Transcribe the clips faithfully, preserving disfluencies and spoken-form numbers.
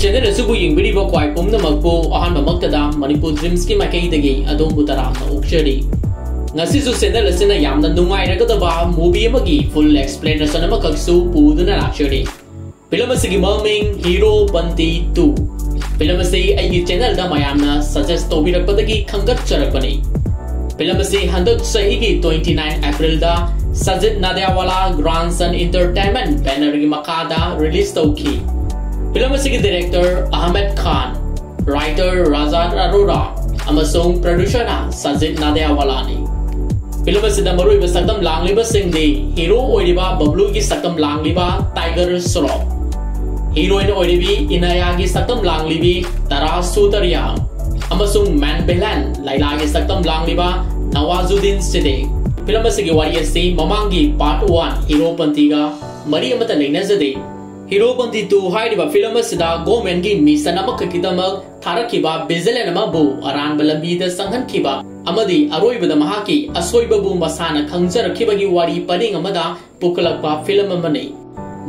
Channel ꯑꯁꯤꯕꯨ ꯌꯦꯡꯕꯤꯔꯤꯕ ꯈ꯭ꯋꯥꯏ ꯄꯨꯝꯅꯃꯛꯄꯨ ꯑꯍꯥꯟꯕꯃꯛꯇꯗ ꯃꯅꯤꯄꯨꯔ ꯗ꯭ꯔꯤꯝꯁꯀꯤ ꯃꯥꯏꯀꯩꯗꯒꯤ ꯑꯗꯣꯝꯕꯨ ꯇꯔꯥꯝꯅ ꯑꯣꯛꯆꯔꯤ꯫ ꯉꯁꯤꯁꯨ ꯆꯦꯅꯦꯜ ꯑꯁꯤꯅ ꯌꯥꯝꯅ ꯅꯨꯡꯉꯥꯏꯔꯒꯗꯕ movie ꯑꯃꯒꯤ full explanation ꯑꯃꯈꯛꯁꯨ ꯄꯨꯗꯨꯅ ꯂꯥꯛꯆꯔꯤ꯫ ꯐꯤꯂꯝ ꯑꯁꯤꯒꯤ ꯃꯃꯤꯡ ꯍꯤꯔꯣ ꯄꯟꯇꯤ ꯇꯨ꯫ ꯐꯤꯂꯝ ꯑꯁꯤ ꯑꯩꯒꯤ ꯆꯦꯅꯦꯜꯗ ꯃꯌꯥꯝꯅ suggest ꯇꯧꯕꯤꯔꯛꯄꯗꯒꯤ ꯈꯟꯒꯠꯆꯔꯛꯄꯅꯤ꯫ ꯐꯤꯂꯝ ꯑꯁꯤ ꯍꯟꯗꯛ ꯆꯍꯤꯒꯤ twenty nine Aprilꯗ Sajit ꯅꯥꯗꯤꯌꯥꯋꯥꯂꯥ Grandson Entertainment bannerꯒꯤ ꯃꯈꯥꯗ release ꯇꯧꯈꯤ꯫ ꯐꯤꯂꯝ ꯑꯁꯤꯒꯤ director ꯑꯍꯃꯦꯗ ꯈꯥꯟ, writer ꯔꯥꯖꯥ ꯑꯔꯣꯔꯥ ꯑꯃꯁꯨꯡ producerꯅ ꯁꯖꯤꯠ ꯅꯥꯗꯤꯌꯥꯋꯥꯂꯥꯅꯤ꯫ ꯐꯤꯂꯝ ꯑꯁꯤꯗ ꯃꯔꯨꯑꯣꯏꯕ ꯁꯛꯇꯝ ꯂꯥꯡꯂꯤꯕꯁꯤꯡꯗꯤ hero ꯑꯣꯏꯔꯤꯕ ꯕꯕ꯭ꯂꯨꯒꯤ ꯁꯛꯇꯝ ꯂꯥꯡꯂꯤꯕ ꯇꯥꯏꯒꯔ ꯁ꯭ꯔꯣꯐ, heroine ꯑꯣꯏꯔꯤꯕꯤ ꯏꯅꯥꯌꯥꯒꯤ ꯁꯛꯇꯝ ꯂꯥꯡꯂꯤꯕꯤ ꯇꯥꯔꯥ ꯁꯨꯇꯥꯔꯤꯌꯥ, ꯑꯃꯁꯨꯡ main villain ꯂꯥꯏꯂꯥꯒꯤ ꯁꯛꯇꯝ ꯂꯥꯡꯂꯤꯕ ꯅꯋꯥꯖꯨꯗꯤꯟ ꯁꯤꯗꯤꯛ꯫ ꯐꯤꯂꯝ ꯑꯁꯤꯒꯤ ꯋꯥꯔꯤ ꯑꯁꯤ ꯃꯃꯥꯡꯒꯤ part one ꯍꯤꯔꯣ ꯄꯟꯇꯤꯒ ꯃꯔꯤ ꯑꯃꯠꯇ ꯂꯩꯅꯖꯗꯦ꯫ ꯍꯤꯔꯣ ꯄꯟꯇꯤ ꯇꯨ ꯍꯥꯏꯔꯤꯕ ꯐꯤꯂꯝ ꯑꯁꯤꯗ governmentꯀꯤ mission ꯑꯃꯈꯛꯀꯤꯗꯃꯛ ꯊꯥꯔꯛꯈꯤꯕ vigilante ꯑꯃꯕꯨ ꯑꯔꯥꯟꯕ ꯂꯝꯕꯤꯗ ꯆꯪꯍꯟꯈꯤꯕ ꯑꯃꯗꯤ ꯑꯔꯣꯏꯕꯗ ꯃꯍꯥꯛꯀꯤ ꯑꯁꯣꯏꯕꯕꯨ ꯃꯁꯥꯅ ꯈꯪꯖꯔꯛꯈꯤꯕꯒꯤ ꯋꯥꯔꯤ ꯄꯔꯤꯡ ꯑꯃꯗ ꯄꯨꯈꯠꯂꯛꯄ ꯐꯤꯂꯝ ꯑꯃꯅꯤ꯫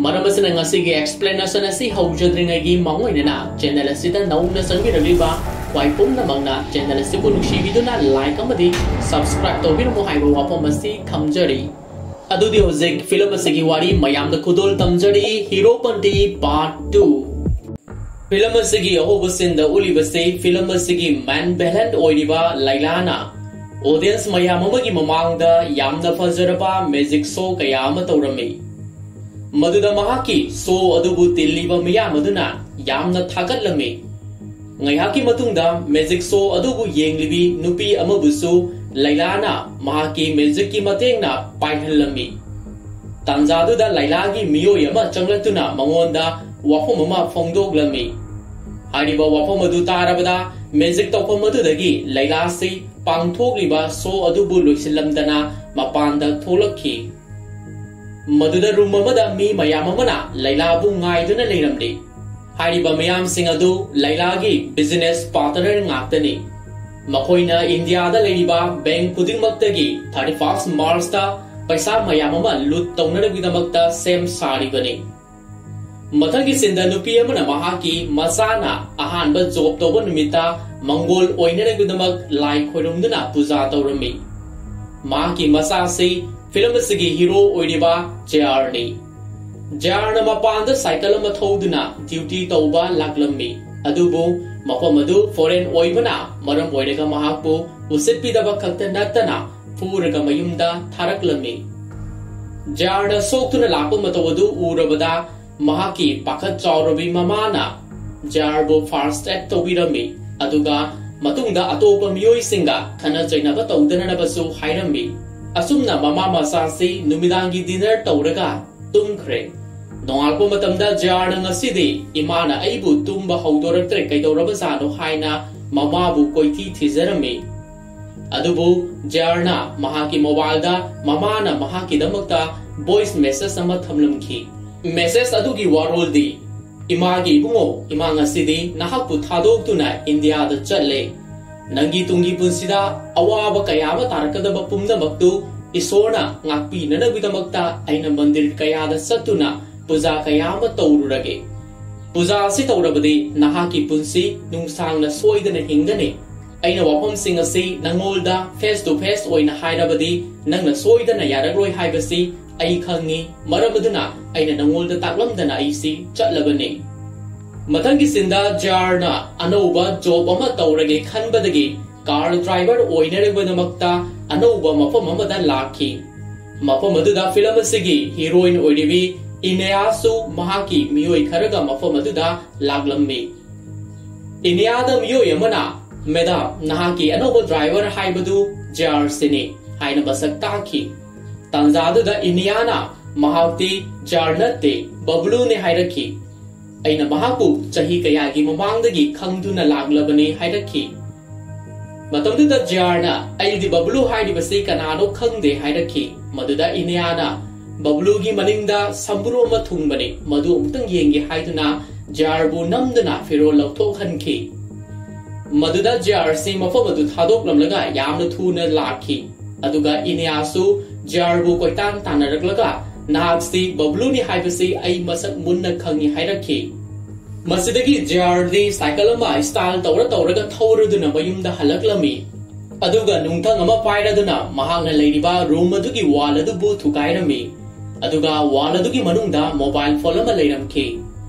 ꯃꯔꯝ ꯑꯁꯤꯅ ꯉꯁꯤꯒꯤ explanation ꯑꯁꯤ ꯍꯧꯖꯗ꯭ꯔꯤꯉꯩꯒꯤ ꯃꯥꯡꯑꯣꯏꯅꯅ channel ꯑꯁꯤꯗ ꯅꯧꯅ ꯆꯪꯕꯤꯔꯛꯂꯤꯕ ꯈ꯭ꯋꯥꯏ ꯄꯨꯝꯅꯃꯛꯅ channel ꯑꯁꯤꯕꯨ ꯅꯨꯡꯁꯤꯕꯤꯗꯨꯅ like ꯑꯃꯗꯤ subscribe ꯇꯧꯕꯤꯔꯝꯃꯨ ꯍꯥꯏꯕ ꯋꯥꯐꯝ ꯑꯁꯤ ꯊꯝꯖꯔꯤ꯫ ꯑꯗꯨꯗꯤ ꯍꯧꯖꯤꯛ ꯐꯤꯂꯝ ꯑꯁꯤꯒꯤ ꯋꯥꯔꯤ ꯃꯌꯥꯝꯗ ꯈꯨꯗꯣꯜ ꯇꯝꯖꯔꯤ, ꯍꯤꯔꯣ ꯄꯟꯇꯤ part two꯫ ꯐꯤꯂꯝ ꯑꯁꯤꯒꯤ ꯑꯍꯧꯕ sceneꯗ ꯎꯠꯂꯤꯕꯁꯤ ꯐꯤꯂꯝ ꯑꯁꯤꯒꯤ main villain ꯑꯣꯏꯔꯤꯕ ꯂꯥꯏꯂꯥꯅ audience ꯃꯌꯥꯝ ꯑꯃꯒꯤ ꯃꯃꯥꯡꯗ ꯌꯥꯝꯅ ꯐꯖꯔꯕ magic show ꯀꯌꯥ ꯑꯃ ꯇꯧꯔꯝꯃꯤ꯫ ꯃꯗꯨꯗ ꯃꯍꯥꯛꯀꯤ show ꯑꯗꯨꯕꯨ ꯇꯤꯜꯂꯤꯕ ꯃꯤꯌꯥꯝ ꯑꯗꯨꯅ ꯌꯥꯝꯅ ꯊꯥꯒꯠꯂꯝꯃꯤ꯫ ꯉꯥꯏꯍꯥꯛꯀꯤ ꯃꯇꯨꯡꯗ magic show ꯑꯗꯨꯕꯨ ꯌꯦꯡꯂꯤꯕꯤ ꯅꯨꯄꯤ ꯑꯃꯕꯨꯁꯨ ꯂꯥꯏꯂꯥꯅ ꯃꯍꯥꯛꯀꯤ magicꯀꯤ ꯃꯇꯦꯡꯅ ꯄꯥꯏꯍꯜꯂꯝꯃꯤ꯫ ꯇꯥꯟꯖꯥꯗꯨꯗ ꯂꯥꯏꯂꯥꯒꯤ ꯃꯤꯑꯣꯏ ꯑꯃ ꯆꯪꯂꯛꯇꯨꯅ ꯃꯉꯣꯟꯗ ꯋꯥꯐꯝ ꯑꯃ ꯐꯣꯡꯗꯣꯛꯂꯝꯃꯤ꯫ ꯍꯥꯏꯔꯤꯕ ꯋꯥꯐꯝ ꯑꯗꯨ ꯇꯥꯔꯕꯗ magic ꯇꯧꯐꯝ ꯑꯗꯨꯗꯒꯤ ꯂꯥꯏꯂꯥꯁꯤ ꯄꯥꯡꯊꯣꯛꯂꯤꯕ show ꯑꯗꯨꯕꯨ ꯂꯣꯏꯁꯤꯜꯂꯝꯗꯅ ꯃꯄꯥꯟꯗ ꯊꯣꯛꯂꯛꯈꯤ꯫ ꯃꯗꯨꯗ room ꯑꯃꯗ ꯃꯤ ꯃꯌꯥꯝ ꯑꯃꯅ ꯂꯥꯏꯂꯥꯕꯨ ꯉꯥꯏꯗꯨꯅ ꯂꯩꯔꯝꯂꯤ꯫ ꯍꯥꯏꯔꯤꯕ ꯃꯤꯌꯥꯝꯁꯤꯡ ꯑꯗꯨ ꯂꯥꯏꯂꯥꯒꯤ business partner ꯉꯥꯛꯇꯅꯤ꯫ ꯃꯈꯣꯏꯅ ꯏꯟꯗꯤꯌꯥꯗ ꯂꯩꯔꯤꯕ bank ꯈꯨꯗꯤꯡꯃꯛꯇꯒꯤ thirty first Marchꯇ ꯄꯩꯁꯥ ꯃꯌꯥꯝ ꯑꯃ loot ꯇꯧꯅꯅꯕꯒꯤꯗꯃꯛꯇ ꯁꯦꯝ ꯁꯥꯔꯤꯕꯅꯤ꯫ ꯃꯊꯪꯒꯤ ꯁꯤꯟꯗ ꯅꯨꯄꯤ ꯑꯃꯅ ꯃꯍꯥꯛꯀꯤ ꯃꯆꯥꯅ ꯑꯍꯥꯟꯕ ꯖꯣꯕ ꯇꯧꯕ ꯅꯨꯃꯤꯠꯇ ꯃꯪꯒꯣꯜ ꯑꯣꯏꯅꯅꯕꯒꯤꯗꯃꯛ ꯂꯥꯏ ꯈꯣꯏꯔꯨꯝꯗꯨꯅ ꯄꯨꯖꯥ ꯇꯧꯔꯝꯃꯤ꯫ ꯃꯍꯥꯛꯀꯤ ꯃꯆꯥꯁꯤ ꯐꯤꯂꯝ ꯑꯁꯤꯒꯤ ꯍꯤꯔꯣ ꯑꯣꯏꯔꯤꯕ ꯖꯦ ꯑꯥꯔꯅꯤ꯫ ꯖꯦ ꯑꯥꯔꯅ ꯃꯄꯥꯟꯗ ꯁꯥꯏꯀꯜ ꯑꯃ ꯊꯧꯗꯨꯅ ꯗ꯭ꯌꯨꯇꯤ ꯇꯧꯕ ꯂꯥꯛꯂꯝꯃꯤ꯫ ꯑꯗꯨꯕꯨ ꯃꯐꯝ ꯑꯗꯨ ꯐꯣꯔꯦꯟ ꯑꯣꯏꯕꯅ ꯃꯔꯝ ꯑꯣꯏꯔꯒ ꯃꯍꯥꯛꯄꯨ ꯎꯁꯤꯠꯄꯤꯗꯕ ꯈꯛꯇ ꯅꯠꯇꯅ ꯐꯨꯔꯒ ꯃꯌꯨꯝꯗ ꯊꯥꯔꯛꯂꯝꯃꯤ꯫ ꯖꯦ ꯑꯥꯔꯅ ꯁꯣꯛꯇꯨꯅ ꯂꯥꯛꯄ ꯃꯇꯧ ꯑꯗꯨ ꯎꯔꯕꯗ ꯃꯍꯥꯛꯀꯤ ꯄꯥꯈꯠ ꯆꯥꯎꯔꯕꯤ ꯃꯃꯥꯅ ꯖꯦ ꯑꯥꯔꯕꯨ ꯐꯥꯁ ꯇ꯭ꯔꯦꯛ ꯇꯧꯕꯤꯔꯝꯃꯤ꯫ ꯑꯗꯨꯒ ꯃꯇꯨꯡꯗ ꯑꯇꯣꯞꯄ ꯃꯤꯑꯣꯏꯁꯤꯡꯒ ꯈꯠꯅ ꯆꯩꯅꯕ ꯇꯧꯗꯅꯅꯕꯁꯨ ꯍꯥꯏꯔꯝꯃꯤ꯫ ꯑꯁꯨꯝꯅ ꯃꯃꯥ ꯃꯆꯥꯁꯤ ꯅꯨꯃꯤꯗꯥꯡꯒꯤ ꯗꯤꯅꯔ ꯇꯧꯔꯒ ꯇꯨꯝꯈ꯭ꯔꯦ꯫ ꯅꯣꯡꯉꯥꯜꯂꯛꯄ ꯃꯇꯝꯗ ꯖꯦ ꯑꯥꯔꯅ ꯉꯁꯤꯗꯤ ꯏꯃꯥꯅ ꯑꯩꯕꯨ ꯇꯨꯝꯕ ꯍꯧꯗꯣꯔꯛꯇ꯭ꯔꯦ, ꯀꯩꯗꯧꯔꯕꯖꯥꯠꯅꯣ ꯍꯥꯏꯅ ꯃꯃꯥꯕꯨ ꯀꯣꯏꯊꯤ ꯊꯤꯖꯔꯝꯃꯤ꯫ ꯑꯗꯨꯕꯨ ꯖꯦ ꯑꯥꯔꯅ ꯃꯍꯥꯛꯀꯤ ꯃꯣꯕꯥꯏꯜꯗ ꯃꯃꯥꯅ ꯃꯍꯥꯛꯀꯤꯗꯃꯛꯇ ꯚꯣꯏꯁ ꯃꯦꯁꯦꯖ ꯑꯃ ꯊꯝꯂꯝꯈꯤ꯫ ꯃꯦꯁꯦꯖ ꯑꯗꯨꯒꯤ ꯋꯥꯔꯣꯜꯗꯤ, "ꯏꯃꯥꯒꯤ ꯏꯕꯨꯡꯉꯣ, ꯏꯃꯥ ꯉꯁꯤꯗꯤ ꯅꯍꯥꯛꯄꯨ ꯊꯥꯗꯣꯛꯇꯨꯅ ꯏꯟꯗꯤꯌꯥꯗ ꯆꯠꯂꯦ꯫ ꯅꯪꯒꯤ ꯇꯨꯡꯒꯤ ꯄꯨꯟꯁꯤꯗ ꯑꯋꯥꯕ ꯀꯌꯥ ꯑꯃ ꯇꯥꯔꯛꯀꯗꯕ ꯄꯨꯝꯅꯃꯛꯇꯨ ꯏꯁꯣꯔꯅ ꯉꯥꯛꯄꯤꯅꯅꯕꯒꯤꯗꯃꯛꯇ ꯑꯩꯅ ꯃꯟꯗꯤꯔ ꯀꯌꯥꯗ ꯆꯠꯇꯨꯅ ꯄꯨꯖꯥ ꯀꯌꯥ ꯑꯃ ꯇꯧꯔꯨꯔꯒꯦ꯫ ꯄꯨꯖꯥ ꯑꯁꯤ ꯇꯧꯔꯕꯗꯤ ꯅꯍꯥꯛꯀꯤ ꯄꯨꯟꯁꯤ ꯅꯨꯡꯁꯥꯡꯅ ꯁꯣꯏꯗꯅ ꯍꯤꯡꯒꯅꯤ꯫ ꯑꯩꯅ ꯋꯥꯐꯝꯁꯤꯡ ꯑꯁꯤ ꯅꯪꯉꯣꯟꯗ ꯐꯦꯁ ꯇꯨ ꯐꯦꯁ ꯑꯣꯏꯅ ꯍꯥꯏꯔꯕꯗꯤ ꯅꯪꯅ ꯁꯣꯏꯗꯅ ꯌꯥꯔꯛꯂꯣꯏ ꯍꯥꯏꯕꯁꯤ ꯑꯩ ꯈꯪꯉꯤ꯫ ꯃꯔꯝ ꯑꯗꯨꯅ ꯑꯩꯅ ꯅꯪꯉꯣꯟꯗ ꯇꯥꯛꯂꯝꯗꯅ ꯑꯩꯁꯤ ꯆꯠꯂꯕꯅꯤ"꯫ ꯃꯊꯪꯒꯤ ꯁꯤꯟꯗ ꯖꯦ ꯑꯥꯔꯅ ꯑꯅꯧꯕ ꯖꯣꯕ ꯑꯃ ꯇꯧꯔꯒꯦ ꯈꯟꯕꯗꯒꯤ ꯀꯥꯔ ꯗ꯭ꯔꯥꯏꯚꯔ ꯑꯣꯏꯅꯅꯕꯒꯤꯗꯃꯛꯇ ꯑꯅꯧꯕ ꯃꯐꯝ ꯑꯃꯗ ꯂꯥꯛꯈꯤ꯫ ꯃꯐꯝ ꯑꯗꯨꯗ ꯐꯤꯂꯝ ꯑꯁꯤꯒꯤ ꯍꯤꯔꯣꯏꯟ ꯑꯣꯏꯔꯤꯕꯤ ꯏꯅꯦꯌꯥꯁꯨ ꯃꯍꯥꯛꯀꯤ ꯃꯤꯑꯣꯏ ꯈꯔꯒ ꯃꯐꯝ ꯑꯗꯨꯗ ꯂꯥꯛꯂꯝꯃꯤ꯫ ꯏꯅꯦꯌꯥꯗ ꯃꯤꯑꯣꯏ ꯑꯃꯅ, "ꯃꯦꯗꯥꯝ, ꯅꯍꯥꯛꯀꯤ ꯑꯅꯧꯕ ꯗ꯭ꯔꯥꯏꯚꯔ ꯍꯥꯏꯕꯗꯨ ꯖꯦ ꯑꯥꯔ ꯁꯤꯅꯤ" ꯍꯥꯏꯅ ꯃꯁꯛ ꯇꯥꯛꯈꯤ꯫ ꯇꯥꯟꯖꯥꯗꯨꯗ ꯏꯅꯦꯌꯥꯅ, "ꯃꯍꯥꯛꯇꯤ ꯖꯦ ꯑꯥꯔ ꯅꯠꯇꯦ, ꯕꯕ꯭ꯂꯨꯅꯤ" ꯍꯥꯏꯔꯛꯈꯤ꯫ ꯑꯩꯅ ꯃꯍꯥꯛꯄꯨ ꯆꯍꯤ ꯀꯌꯥꯒꯤ ꯃꯃꯥꯡꯗꯒꯤ ꯈꯪꯗꯨꯅ ꯂꯥꯛꯂꯕꯅꯤ ꯍꯥꯏꯔꯛꯈꯤ꯫ ꯃꯇꯝꯗꯨꯗ ꯖꯦ ꯑꯥꯔꯅ, "ꯑꯩꯗꯤ ꯕꯕ꯭ꯂꯨ ꯍꯥꯏꯔꯤꯕꯁꯤ ꯀꯅꯥꯅꯣ ꯈꯪꯗꯦ" ꯍꯥꯏꯔꯛꯈꯤ꯫ ꯃꯗꯨꯗ ꯏꯅꯦꯌꯥꯅ, "ꯕꯕ꯭ꯂꯨꯒꯤ ꯃꯅꯤꯡꯗ ꯁꯝꯕ꯭ꯔꯨ ꯑꯃ ꯊꯨꯡꯕꯅꯤ, ꯃꯗꯨ ꯑꯃꯨꯛꯇꯪ ꯌꯦꯡꯒꯦ" ꯍꯥꯏꯗꯨꯅ ꯖꯦ ꯑꯥꯔꯕꯨ ꯅꯝꯗꯨꯅ ꯐꯤꯔꯣꯜ ꯂꯧꯊꯣꯛꯍꯟꯈꯤ꯫ ꯃꯗꯨꯗ ꯖꯦ ꯑꯥꯔꯁꯤ ꯃꯐꯝ ꯑꯗꯨ ꯊꯥꯗꯣꯛꯂꯝꯂꯒ ꯌꯥꯝꯅ ꯊꯨꯅ ꯂꯥꯛꯈꯤ꯫ ꯑꯗꯨꯒ ꯏꯅꯤꯌꯥꯁꯨ ꯖꯦ ꯑꯥꯔꯕꯨ ꯀꯣꯏꯇꯥꯟ ꯇꯥꯟꯅꯔꯛꯂꯒ ꯅꯍꯥꯛꯁꯤ ꯕꯕ꯭ꯂꯨꯅꯤ ꯍꯥꯏꯕꯁꯤ ꯑꯩ ꯃꯁꯛ ꯃꯨꯟꯅ ꯈꯪꯏ ꯍꯥꯏꯔꯛꯈꯤ꯫ ꯃꯁꯤꯗꯒꯤ ꯖꯦ ꯑꯥꯔꯗꯤ ꯁꯥꯏꯀꯜ ꯑꯃ ꯁ꯭ꯇꯥꯏꯜ ꯇꯧꯔ ꯇꯧꯔꯒ ꯊꯧꯔꯗꯨꯅ ꯃꯌꯨꯝꯗ ꯍꯜꯂꯛꯂꯝꯃꯤ꯫ ꯑꯗꯨꯒ ꯅꯨꯡꯊꯪ ꯑꯃ ꯄꯥꯏꯔꯗꯨꯅ ꯃꯍꯥꯛꯅ ꯂꯩꯔꯤꯕ ꯔꯨꯝ ꯑꯗꯨꯒꯤ ꯋꯥꯜ ꯑꯗꯨꯕꯨ ꯊꯨꯒꯥꯏꯔꯝꯃꯤ꯫ ꯑꯗꯨꯒ ꯋꯥꯜ ꯑꯗꯨꯒꯤ ꯃꯅꯨꯡꯗ ꯃꯣꯕꯥꯏꯜ ꯐꯣꯟ ꯑꯃ ꯂꯩꯔꯝꯈꯤ꯫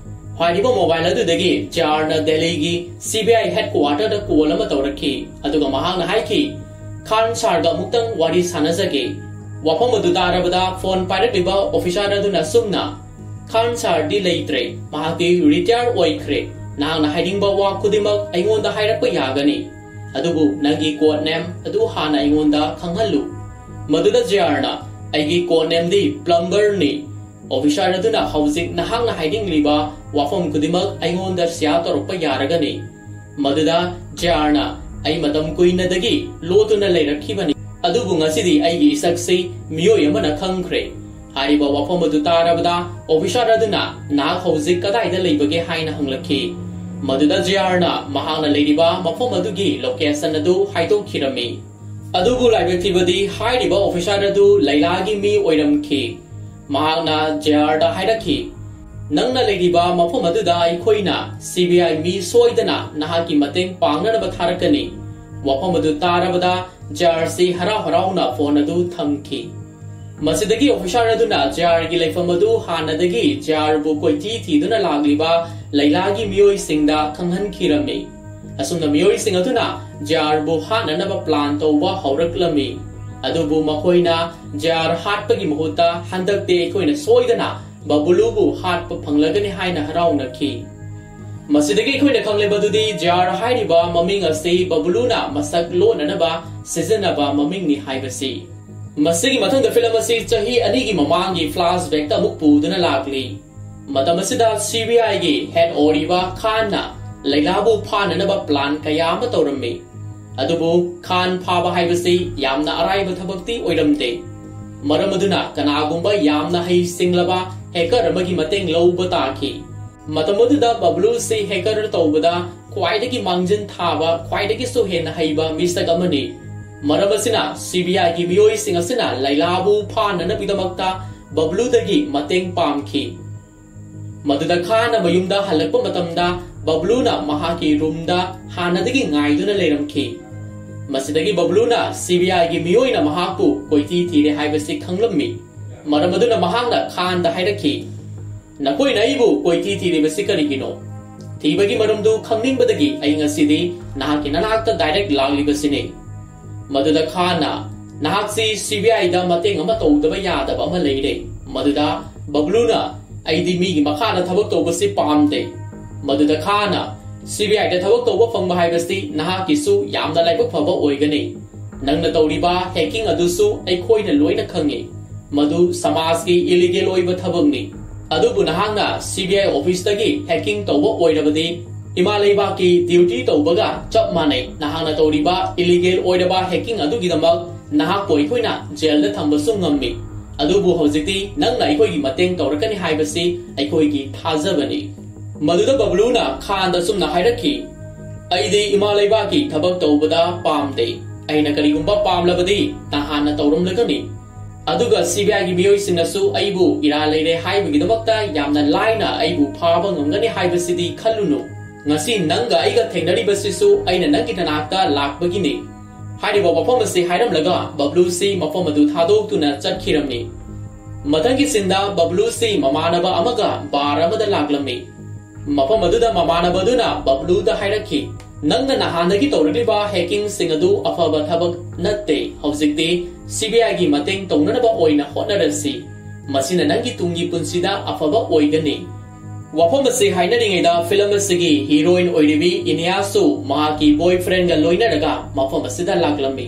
ꯍꯥꯏꯔꯤꯕ ꯃꯣꯕꯥꯏꯜ ꯑꯗꯨꯗꯒꯤ ꯖꯦ ꯑꯥꯔꯅ ꯗꯦꯜꯂꯤꯒꯤ ꯁꯤ ꯕꯤ ꯑꯥꯏ ꯍꯦꯗꯀ꯭ꯋꯥꯇꯔꯗ ꯀꯣꯜ ꯑꯃ ꯇꯧꯔꯛꯈꯤ꯫ ꯑꯗꯨꯒ ꯃꯍꯥꯛꯅ ꯍꯥꯏꯈꯤ, "ꯈꯥꯟ ꯁꯥꯔꯒ ꯑꯃꯨꯛꯇꯪ ꯋꯥꯔꯤ ꯁꯥꯟꯅꯖꯒꯦ꯫" ꯋꯥꯐꯝ ꯑꯗꯨ ꯇꯥꯔꯕꯗ ꯐꯣꯟ ꯄꯥꯏꯔꯛꯂꯤꯕ ꯑꯣꯐꯤꯁꯥꯔ ꯑꯗꯨꯅ ꯑꯁꯨꯝꯅ, "ꯈꯥꯟ ꯁꯥꯔꯗꯤ ꯂꯩꯇ꯭ꯔꯦ, ꯃꯍꯥꯛꯇꯤ ꯔꯤꯇꯥꯌꯔ ꯑꯣꯏꯈ꯭ꯔꯦ꯫ ꯅꯍꯥꯛꯅ ꯍꯥꯏꯅꯤꯡꯕ ꯋꯥ ꯈꯨꯗꯤꯡꯃꯛ ꯑꯩꯉꯣꯟꯗ ꯍꯥꯏꯔꯛꯄ ꯌꯥꯒꯅꯤ, ꯑꯗꯨꯕꯨ ꯅꯪꯒꯤ ꯀꯣꯗ ꯅꯦꯝ ꯑꯗꯨ ꯍꯥꯟꯅ ꯑꯩꯉꯣꯟꯗ ꯈꯪꯍꯜꯂꯨ꯫" ꯃꯗꯨꯗ ꯖꯦ ꯑꯥꯔꯅ, "ꯑꯩꯒꯤ ꯀꯣꯗ ꯅꯦꯝꯗꯤ ꯄ꯭ꯂꯝꯕꯔꯅꯤ꯫ ꯑꯣꯐꯤꯁꯥꯔ ꯑꯗꯨꯅ ꯍꯧꯖꯤꯛ ꯅꯍꯥꯛꯅ ꯍꯥꯏꯅꯤꯡꯂꯤꯕ ꯋꯥꯐꯝ ꯈꯨꯗꯤꯡꯃꯛ ꯑꯩꯉꯣꯟꯗ ꯁꯤꯌꯥꯔ ꯇꯧꯔꯛꯄ ꯌꯥꯔꯒꯅꯤ꯫" ꯃꯗꯨꯗ ꯖꯦ ꯑꯥꯔꯅ, "ꯑꯩ ꯃꯇꯝ ꯀꯨꯏꯅꯗꯒꯤ ꯂꯣꯠꯇꯨꯅ ꯂꯩꯔꯛꯈꯤꯕꯅꯤ, ꯑꯗꯨꯕꯨ ꯉꯁꯤꯗꯤ ꯑꯩꯒꯤ ꯏꯁꯛꯁꯤ ꯃꯤꯑꯣꯏ ꯑꯃꯅ ꯈꯪꯈ꯭ꯔꯦ꯫ ꯍꯥꯏꯔꯤꯕ ꯋꯥꯐꯝ ꯑꯗꯨ ꯇꯥꯔꯕꯗ ꯑꯣꯐꯤꯁꯥꯔ ꯑꯗꯨꯅ ꯅꯍꯥꯛ ꯍꯧꯖꯤꯛ ꯀꯗꯥꯏꯗ ꯂꯩꯕꯒꯦ ꯍꯥꯏꯅ ꯍꯪꯂꯛꯈꯤ꯫ ꯃꯗꯨꯗ ꯖꯦ ꯑꯥꯔꯅ ꯃꯍꯥꯛꯅ ꯂꯩꯔꯤꯕ ꯃꯐꯝ ꯑꯗꯨꯒꯤ ꯂꯣꯀꯦꯁꯟ ꯑꯗꯨ ꯍꯥꯏꯗꯣꯛꯈꯤꯔꯝꯃꯤ꯫ ꯑꯗꯨꯕꯨ ꯂꯥꯏꯕꯛ ꯊꯤꯕꯗꯤ ꯍꯥꯏꯔꯤꯕ ꯑꯣꯐꯤꯁꯥꯔ ꯑꯗꯨ ꯂꯩꯂꯥꯒꯤ ꯃꯤ ꯑꯣꯏꯔꯝꯈꯤ꯫ ꯃꯍꯥꯛꯅ ꯖꯦ ꯑꯥꯔꯗ ꯍꯥꯏꯔꯛꯈꯤ, "ꯅꯪꯅ ꯂꯩꯔꯤꯕ ꯃꯐꯝ ꯑꯗꯨꯗ ꯑꯩꯈꯣꯏꯅ ꯁꯤ ꯕꯤ ꯑꯥꯏ ꯃꯤ ꯁꯣꯏꯗꯅ ꯅꯍꯥꯛꯀꯤ ꯃꯇꯦꯡ ꯄꯥꯡꯅꯅꯕ ꯊꯥꯔꯛꯀꯅꯤ꯫" ꯋꯥꯐꯝ ꯑꯗꯨ ꯇꯥꯔꯕꯗ ꯖꯦ ꯑꯥꯔ ꯁꯤ ꯍꯔꯥꯎ ꯍꯔꯥꯎꯅ ꯐꯣꯟ ꯑꯗꯨ ꯊꯝꯈꯤ꯫ ꯃꯁꯤꯗꯒꯤ ꯑꯣꯐꯤꯁꯥꯔ ꯑꯗꯨꯅ ꯖꯦ ꯑꯥꯔꯒꯤ ꯂꯩꯐꯝ ꯑꯗꯨ ꯍꯥꯟꯅꯗꯒꯤ ꯖꯦ ꯑꯥꯔꯕꯨ ꯀꯣꯏꯊꯤ ꯊꯤꯗꯨꯅ ꯂꯥꯛꯂꯤꯕ ꯂꯩꯂꯥꯒꯤ ꯃꯤꯑꯣꯏꯁꯤꯡꯗ ꯈꯪꯍꯟꯈꯤꯔꯝꯃꯤ꯫ ꯑꯁꯨꯝꯅ ꯃꯤꯑꯣꯏꯁꯤꯡ ꯑꯗꯨꯅ ꯖꯦ ꯑꯥꯔꯕꯨ ꯍꯥꯠꯅꯅꯕ ꯄ꯭ꯂꯥꯟ ꯇꯧꯕ ꯍꯧꯔꯛꯂꯝꯃꯤ꯫ ꯑꯗꯨꯕꯨ ꯃꯈꯣꯏꯅ ꯖꯦ ꯑꯥꯔ ꯍꯥꯠꯄꯒꯤ ꯃꯍꯨꯠꯇ ꯍꯟꯗꯛꯇꯤ ꯑꯩꯈꯣꯏꯅ ꯁꯣꯏꯗꯅ ꯕꯕꯨꯂꯨꯕꯨ ꯍꯥꯠꯄ ꯐꯪꯂꯒꯅꯤ ꯍꯥꯏꯅ ꯍꯔꯥꯎꯅꯈꯤ꯫ ꯃꯁꯤꯗꯒꯤ ꯑꯩꯈꯣꯏꯅ ꯈꯪꯂꯤꯕꯗꯨꯗꯤ ꯖꯦ ꯑꯥꯔ ꯍꯥꯏꯔꯤꯕ ꯃꯃꯤꯡ ꯑꯁꯤ ꯕꯕꯨꯂꯨꯅ ꯃꯁꯛ ꯂꯣꯟꯅꯅꯕ ꯁꯤꯖꯤꯟꯅꯕ ꯃꯃꯤꯡꯅꯤ ꯍꯥꯏꯕꯁꯤ꯫ ꯃꯁꯤꯒꯤ ꯃꯊꯪꯗ ꯐꯤꯂꯝ ꯑꯁꯤ ꯆꯍꯤ ꯑꯅꯤꯒꯤ ꯃꯃꯥꯡꯒꯤ ꯐ꯭ꯂꯥꯁꯕꯦꯛꯇ ꯑꯃꯨꯛ ꯄꯨꯗꯨꯅ ꯂꯥꯛꯂꯤ꯫ ꯃꯇꯝ ꯑꯁꯤꯗ ꯁꯤ ꯕꯤ ꯑꯥꯏꯒꯤ ꯍꯦꯗ ꯑꯣꯏꯔꯤꯕ ꯈꯥꯟꯅ ꯂꯩꯂꯥꯕꯨ ꯐꯥꯅꯅꯕ ꯄ꯭ꯂꯥꯟ ꯀꯌꯥ ꯑꯃ ꯇꯧꯔꯝꯃꯤ꯫ ꯑꯗꯨꯕꯨ ꯈꯥꯟ ꯐꯥꯕ ꯍꯥꯏꯕꯁꯤ ꯌꯥꯝꯅ ꯑꯔꯥꯏꯕ ꯊꯕꯛꯇꯤ ꯑꯣꯏꯔꯝꯗꯦ꯫ ꯃꯔꯝ ꯑꯗꯨꯅ ꯀꯅꯥꯒꯨꯝꯕ ꯌꯥꯝꯅ ꯍꯩꯁꯤꯡꯂꯕ ꯍꯦꯀꯔ ꯑꯃꯒꯤ ꯃꯇꯦꯡ ꯂꯧꯕ ꯇꯥꯈꯤ꯫ ꯃꯇꯝ ꯑꯗꯨꯗ ꯕꯕ꯭ꯂꯨꯁꯤ ꯍꯦꯀꯔ ꯇꯧꯕꯗ ꯈ꯭ꯋꯥꯏꯗꯒꯤ ꯃꯥꯡꯖꯤꯟ ꯊꯥꯕ, ꯈ꯭ꯋꯥꯏꯗꯒꯤꯁꯨ ꯍꯦꯟꯅ ꯍꯩꯕ ꯃꯤꯁꯛ ꯑꯃꯅꯤ꯫ ꯃꯔꯝ ꯑꯁꯤꯅ ꯁꯤ ꯕꯤ ꯑꯥꯏꯒꯤ ꯃꯤꯑꯣꯏꯁꯤꯡ ꯑꯁꯤꯅ ꯂꯩꯂꯥꯕꯨ ꯐꯥꯅꯅꯕꯒꯤꯗꯃꯛꯇ ꯕꯕ꯭ꯂꯨꯗꯒꯤ ꯃꯇꯦꯡ ꯄꯥꯝꯈꯤ꯫ ꯃꯗꯨꯗ ꯈꯥꯟꯅ ꯃꯌꯨꯝꯗ ꯍꯜꯂꯛꯄ ꯃꯇꯝꯗ ꯕꯕ꯭ꯂꯨꯅ ꯃꯍꯥꯛꯀꯤ ꯔꯨꯝꯗ ꯍꯥꯟꯅꯗꯒꯤ ꯉꯥꯏꯗꯨꯅ ꯂꯩꯔꯝꯈꯤ꯫ ꯃꯁꯤꯗꯒꯤ ꯕꯕ꯭ꯂꯨꯅ ꯁꯤꯕꯤꯑꯥꯏꯒꯤ ꯃꯤꯑꯣꯏꯅ ꯃꯍꯥꯛꯄꯨ ꯀꯣꯏꯊꯤ ꯊꯤꯔꯦ ꯍꯥꯏꯕꯁꯤ ꯈꯪꯂꯝꯃꯤ꯫ ꯃꯔꯝ ꯑꯗꯨꯅ ꯃꯍꯥꯛꯅ ꯈꯥꯟꯗ ꯍꯥꯏꯔꯛꯈꯤ, "ꯅꯈꯣꯏꯅ ꯑꯩꯕꯨ ꯀꯣꯏꯊꯤ ꯊꯤꯔꯤꯕꯁꯤ ꯀꯔꯤꯒꯤꯅꯣ? ꯊꯤꯕꯒꯤ ꯃꯔꯝꯗꯨ ꯈꯪꯅꯤꯡꯕꯗꯒꯤ ꯑꯩ ꯉꯁꯤꯗꯤ ꯅꯍꯥꯛꯀꯤ ꯅꯅꯥꯛꯇ ꯗꯥꯏꯔꯦꯛ ꯂꯥꯛꯂꯤꯕꯁꯤꯅꯤ꯫" ꯃꯗꯨꯗ ꯈꯥꯟꯅ, "ꯅꯍꯥꯛꯁꯤ ꯁꯤꯕꯤꯑꯥꯏꯗ ꯃꯇꯦꯡ ꯑꯃ ꯇꯧꯗꯕ ꯌꯥꯗꯕ ꯑꯃ ꯂꯩꯔꯦ꯫" ꯃꯗꯨꯗ ꯕꯕ꯭ꯂꯨꯅ, "ꯑꯩꯗꯤ ꯃꯤꯒꯤ ꯃꯈꯥꯗ ꯊꯕꯛ ꯇꯧꯕꯁꯤ ꯄꯥꯝꯗꯦ꯫" ꯃꯗꯨꯗ ꯈꯥꯟꯅ, "ꯁꯤꯕꯤꯑꯥꯏꯗ ꯊꯕꯛ ꯇꯧꯕ ꯐꯪꯕ ꯍꯥꯏꯕꯁꯤ ꯅꯍꯥꯛꯀꯤꯁꯨ ꯌꯥꯝꯅ ꯂꯥꯏꯕꯛ ꯐꯕ ꯑꯣꯏꯒꯅꯤ꯫ ꯅꯪꯅ ꯇꯧꯔꯤꯕ ꯍꯦꯀꯤꯡ ꯑꯗꯨꯁꯨ ꯑꯩꯈꯣꯏꯅ ꯂꯣꯏꯅ ꯈꯪꯉꯤ꯫ ꯃꯗꯨ ꯁꯃꯥꯖꯀꯤ ꯏꯂꯤꯒꯦꯜ ꯑꯣꯏꯕ ꯊꯕꯛꯅꯤ꯫ ꯑꯗꯨꯕꯨ ꯅꯍꯥꯛꯅ ꯁꯤꯕꯤꯑꯥꯏ ꯑꯣꯐꯤꯁꯇꯒꯤ ꯍꯦꯀꯤꯡ ꯇꯧꯕ ꯑꯣꯏꯔꯕꯗꯤ ꯏꯃꯥ ꯂꯩꯕꯥꯛꯀꯤ ꯗ꯭ꯌꯨꯇꯤ ꯇꯧꯕꯒ ꯆꯞ ꯃꯥꯟꯅꯩ꯫ ꯅꯍꯥꯛꯅ ꯇꯧꯔꯤꯕ ꯏꯂꯤꯒꯦꯜ ꯑꯣꯏꯔꯕ ꯍꯦꯀꯤꯡ ꯑꯗꯨꯒꯤꯗꯃꯛ ꯅꯍꯥꯛꯄꯨ ꯑꯩꯈꯣꯏꯅ ꯖꯦꯜꯗ ꯊꯝꯕꯁꯨ ꯉꯝꯃꯤ꯫ ꯑꯗꯨꯕꯨ ꯍꯧꯖꯤꯛꯇꯤ ꯅꯪꯅ ꯑꯩꯈꯣꯏꯒꯤ ꯃꯇꯦꯡ ꯇꯧꯔꯛꯀꯅꯤ ꯍꯥꯏꯕꯁꯤ ꯑꯩꯈꯣꯏꯒꯤ ꯊꯥꯖꯕꯅꯤ꯫" ꯃꯗꯨꯗ ꯕꯕ꯭ꯂꯨꯅ ꯈꯥꯟꯗ ꯁꯨꯝꯅ ꯍꯥꯏꯔꯛꯈꯤ, "ꯑꯩꯗꯤ ꯏꯃꯥ ꯂꯩꯕꯥꯛꯀꯤ ꯊꯕꯛ ꯇꯧꯕꯗ ꯄꯥꯝꯗꯦ꯫ ꯑꯩꯅ ꯀꯔꯤꯒꯨꯝꯕ ꯄꯥꯝꯂꯕꯗꯤ ꯅꯍꯥꯟꯅ ꯇꯧꯔꯝꯂꯒꯅꯤ꯫ ꯑꯗꯨꯒ ꯁꯤꯕꯤꯑꯥꯏꯒꯤ ꯃꯤꯑꯣꯏꯁꯤꯡꯅꯁꯨ ꯑꯩꯕꯨ ꯏꯔꯥꯜ ꯂꯩꯔꯦ ꯍꯥꯏꯕꯒꯤꯗꯃꯛꯇ ꯌꯥꯝꯅ ꯂꯥꯏꯅ ꯑꯩꯕꯨ ꯐꯥꯕ ꯉꯝꯒꯅꯤ ꯍꯥꯏꯕꯁꯤꯗꯤ ꯈꯜꯂꯨꯅꯨ꯫ ꯉꯁꯤ ꯅꯪꯒ ꯑꯩꯒ ꯊꯦꯡꯅꯔꯤꯕꯁꯤꯁꯨ ꯑꯩꯅ ꯅꯪꯒꯤ ꯅꯅꯥꯛꯇ ꯂꯥꯛꯄꯒꯤꯅꯤ꯫" ꯍꯥꯏꯔꯤꯕ ꯋꯥꯐꯝ ꯑꯁꯤ ꯍꯥꯏꯔꯝꯂꯒ ꯕꯕ꯭ꯂꯨꯁꯤ ꯃꯐꯝ ꯑꯗꯨ ꯊꯥꯗꯣꯛꯇꯨꯅ ꯆꯠꯈꯤꯔꯝꯃꯤ꯫ ꯃꯊꯪꯒꯤ ꯁꯤꯟꯗ ꯕꯕ꯭ꯂꯨꯁꯤ ꯃꯃꯥꯟꯅꯕ ꯑꯃꯒ ꯕꯥꯔ ꯑꯃꯗ ꯂꯥꯛꯂꯝꯃꯤ꯫ ꯃꯐꯝ ꯑꯗꯨꯗ ꯃꯃꯥꯟꯅꯕꯗꯨꯅ ꯕꯕ꯭ꯂꯨꯗ ꯍꯥꯏꯔꯛꯈꯤ, "ꯅꯪꯅ ꯅꯍꯥꯟꯗꯒꯤ ꯇꯧꯔꯛꯂꯤꯕ ꯍꯦꯀꯤꯡꯁꯤꯡ ꯑꯗꯨ ꯑꯐꯕ ꯊꯕꯛ ꯅꯠꯇꯦ꯫ ꯍꯧꯖꯤꯛꯇꯤ ꯁꯤꯕꯤꯑꯥꯏꯒꯤ ꯃꯇꯦꯡ ꯇꯧꯅꯅꯕ ꯑꯣꯏꯅ ꯍꯣꯠꯅꯔꯁꯤ꯫ ꯃꯁꯤꯅ ꯅꯪꯒꯤ ꯇꯨꯡꯒꯤ ꯄꯨꯟꯁꯤꯗ ꯑꯐꯕ ꯑꯣꯏꯒꯅꯤ꯫" ꯋꯥꯐꯝ ꯑꯁꯤ ꯍꯥꯏꯅꯔꯤꯉꯩꯗ ꯐꯤꯂꯝ ꯑꯁꯤꯒꯤ ꯍꯤꯔꯣꯏꯟ ꯑꯣꯏꯔꯤꯕꯤ ꯏꯅꯤꯌꯥꯁꯨ ꯃꯍꯥꯛꯀꯤ ꯕꯣꯏꯐ꯭ꯔꯦꯟꯒ ꯂꯣꯏꯅꯔꯒ ꯃꯐꯝ ꯑꯁꯤꯗ ꯂꯥꯛꯂꯝꯃꯤ꯫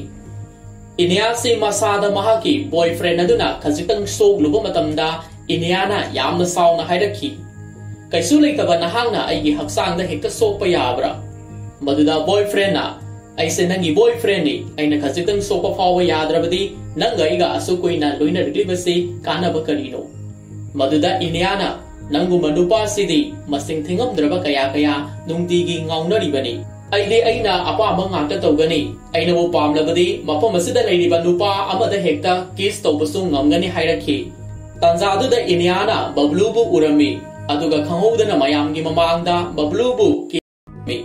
ꯏꯅꯤꯌꯥꯁꯤ ꯃꯁꯥꯗ ꯃꯍꯥꯛꯀꯤ ꯕꯣꯏꯐ꯭ꯔꯦꯟ ꯑꯗꯨꯅ ꯈꯖꯤꯛꯇꯪ ꯁꯣꯛꯂꯨꯕ ꯃꯇꯝꯗ ꯏꯅꯤꯌꯥꯅ ꯌꯥꯝꯅ ꯁꯥꯎꯅ ꯍꯥꯏꯔꯛꯈꯤ, "ꯀꯩꯁꯨ ꯂꯩꯇꯕ ꯅꯍꯥꯛꯅ ꯑꯩꯒꯤ ꯍꯛꯆꯥꯡꯗ ꯍꯦꯛꯇ ꯁꯣꯛꯄ ꯌꯥꯕ꯭ꯔꯥ?" ꯃꯗꯨꯗ ꯕꯣꯏꯐ꯭ꯔꯦꯟꯅ, "ꯑꯩꯁꯦ ꯅꯪꯒꯤ ꯕꯣꯏꯐ꯭ꯔꯦꯟꯅꯤ꯫ ꯑꯩꯅ ꯈꯖꯤꯛꯇꯪ ꯁꯣꯛꯄ ꯐꯥꯎꯕ ꯌꯥꯗ꯭ꯔꯕꯗꯤ ꯅꯪꯒ ꯑꯩꯒ ꯑꯁꯨꯛ ꯀꯨꯏꯅ ꯂꯣꯏꯅꯔꯛꯂꯤꯕꯁꯤ ꯀꯥꯟꯅꯕ ꯀꯔꯤꯅꯣ?" ꯃꯗꯨꯗ ꯏꯅꯤꯌꯥꯅ, "ꯅꯪꯒꯨꯝꯕ ꯅꯨꯄꯥꯁꯤꯗꯤ ꯃꯁꯤꯡ ꯊꯤꯉꯝꯗ꯭ꯔꯕ ꯀꯌꯥ ꯀꯌꯥ ꯅꯨꯡꯇꯤꯒꯤ ꯉꯥꯎꯅꯔꯤꯕꯅꯤ꯫ ꯑꯩꯗꯤ ꯑꯩꯅ ꯑꯄꯥꯝꯕ ꯉꯥꯛꯇ ꯇꯧꯒꯅꯤ꯫ ꯑꯩꯅꯕꯨ ꯄꯥꯝꯂꯕꯗꯤ ꯃꯐꯝ ꯑꯁꯤꯗ ꯂꯩꯔꯤꯕ ꯅꯨꯄꯥ ꯑꯃꯗ ꯍꯦꯛꯇ ꯀꯤꯁ ꯇꯧꯕꯁꯨ ꯉꯝꯒꯅꯤ" ꯍꯥꯏꯔꯛꯈꯤ꯫ ꯇꯥꯟꯖꯥꯗꯨꯗ ꯏꯅꯤꯌꯥꯅ ꯕꯕ꯭ꯂꯨꯕꯨ ꯎꯔꯝꯃꯤ, ꯑꯗꯨꯒ ꯈꯪꯍꯧꯗꯅ ꯃꯌꯥꯝꯒꯤ ꯃꯃꯥꯡꯗ ꯕꯕ꯭ꯂꯨꯕꯨ ꯀꯤꯔꯝꯃꯤ꯫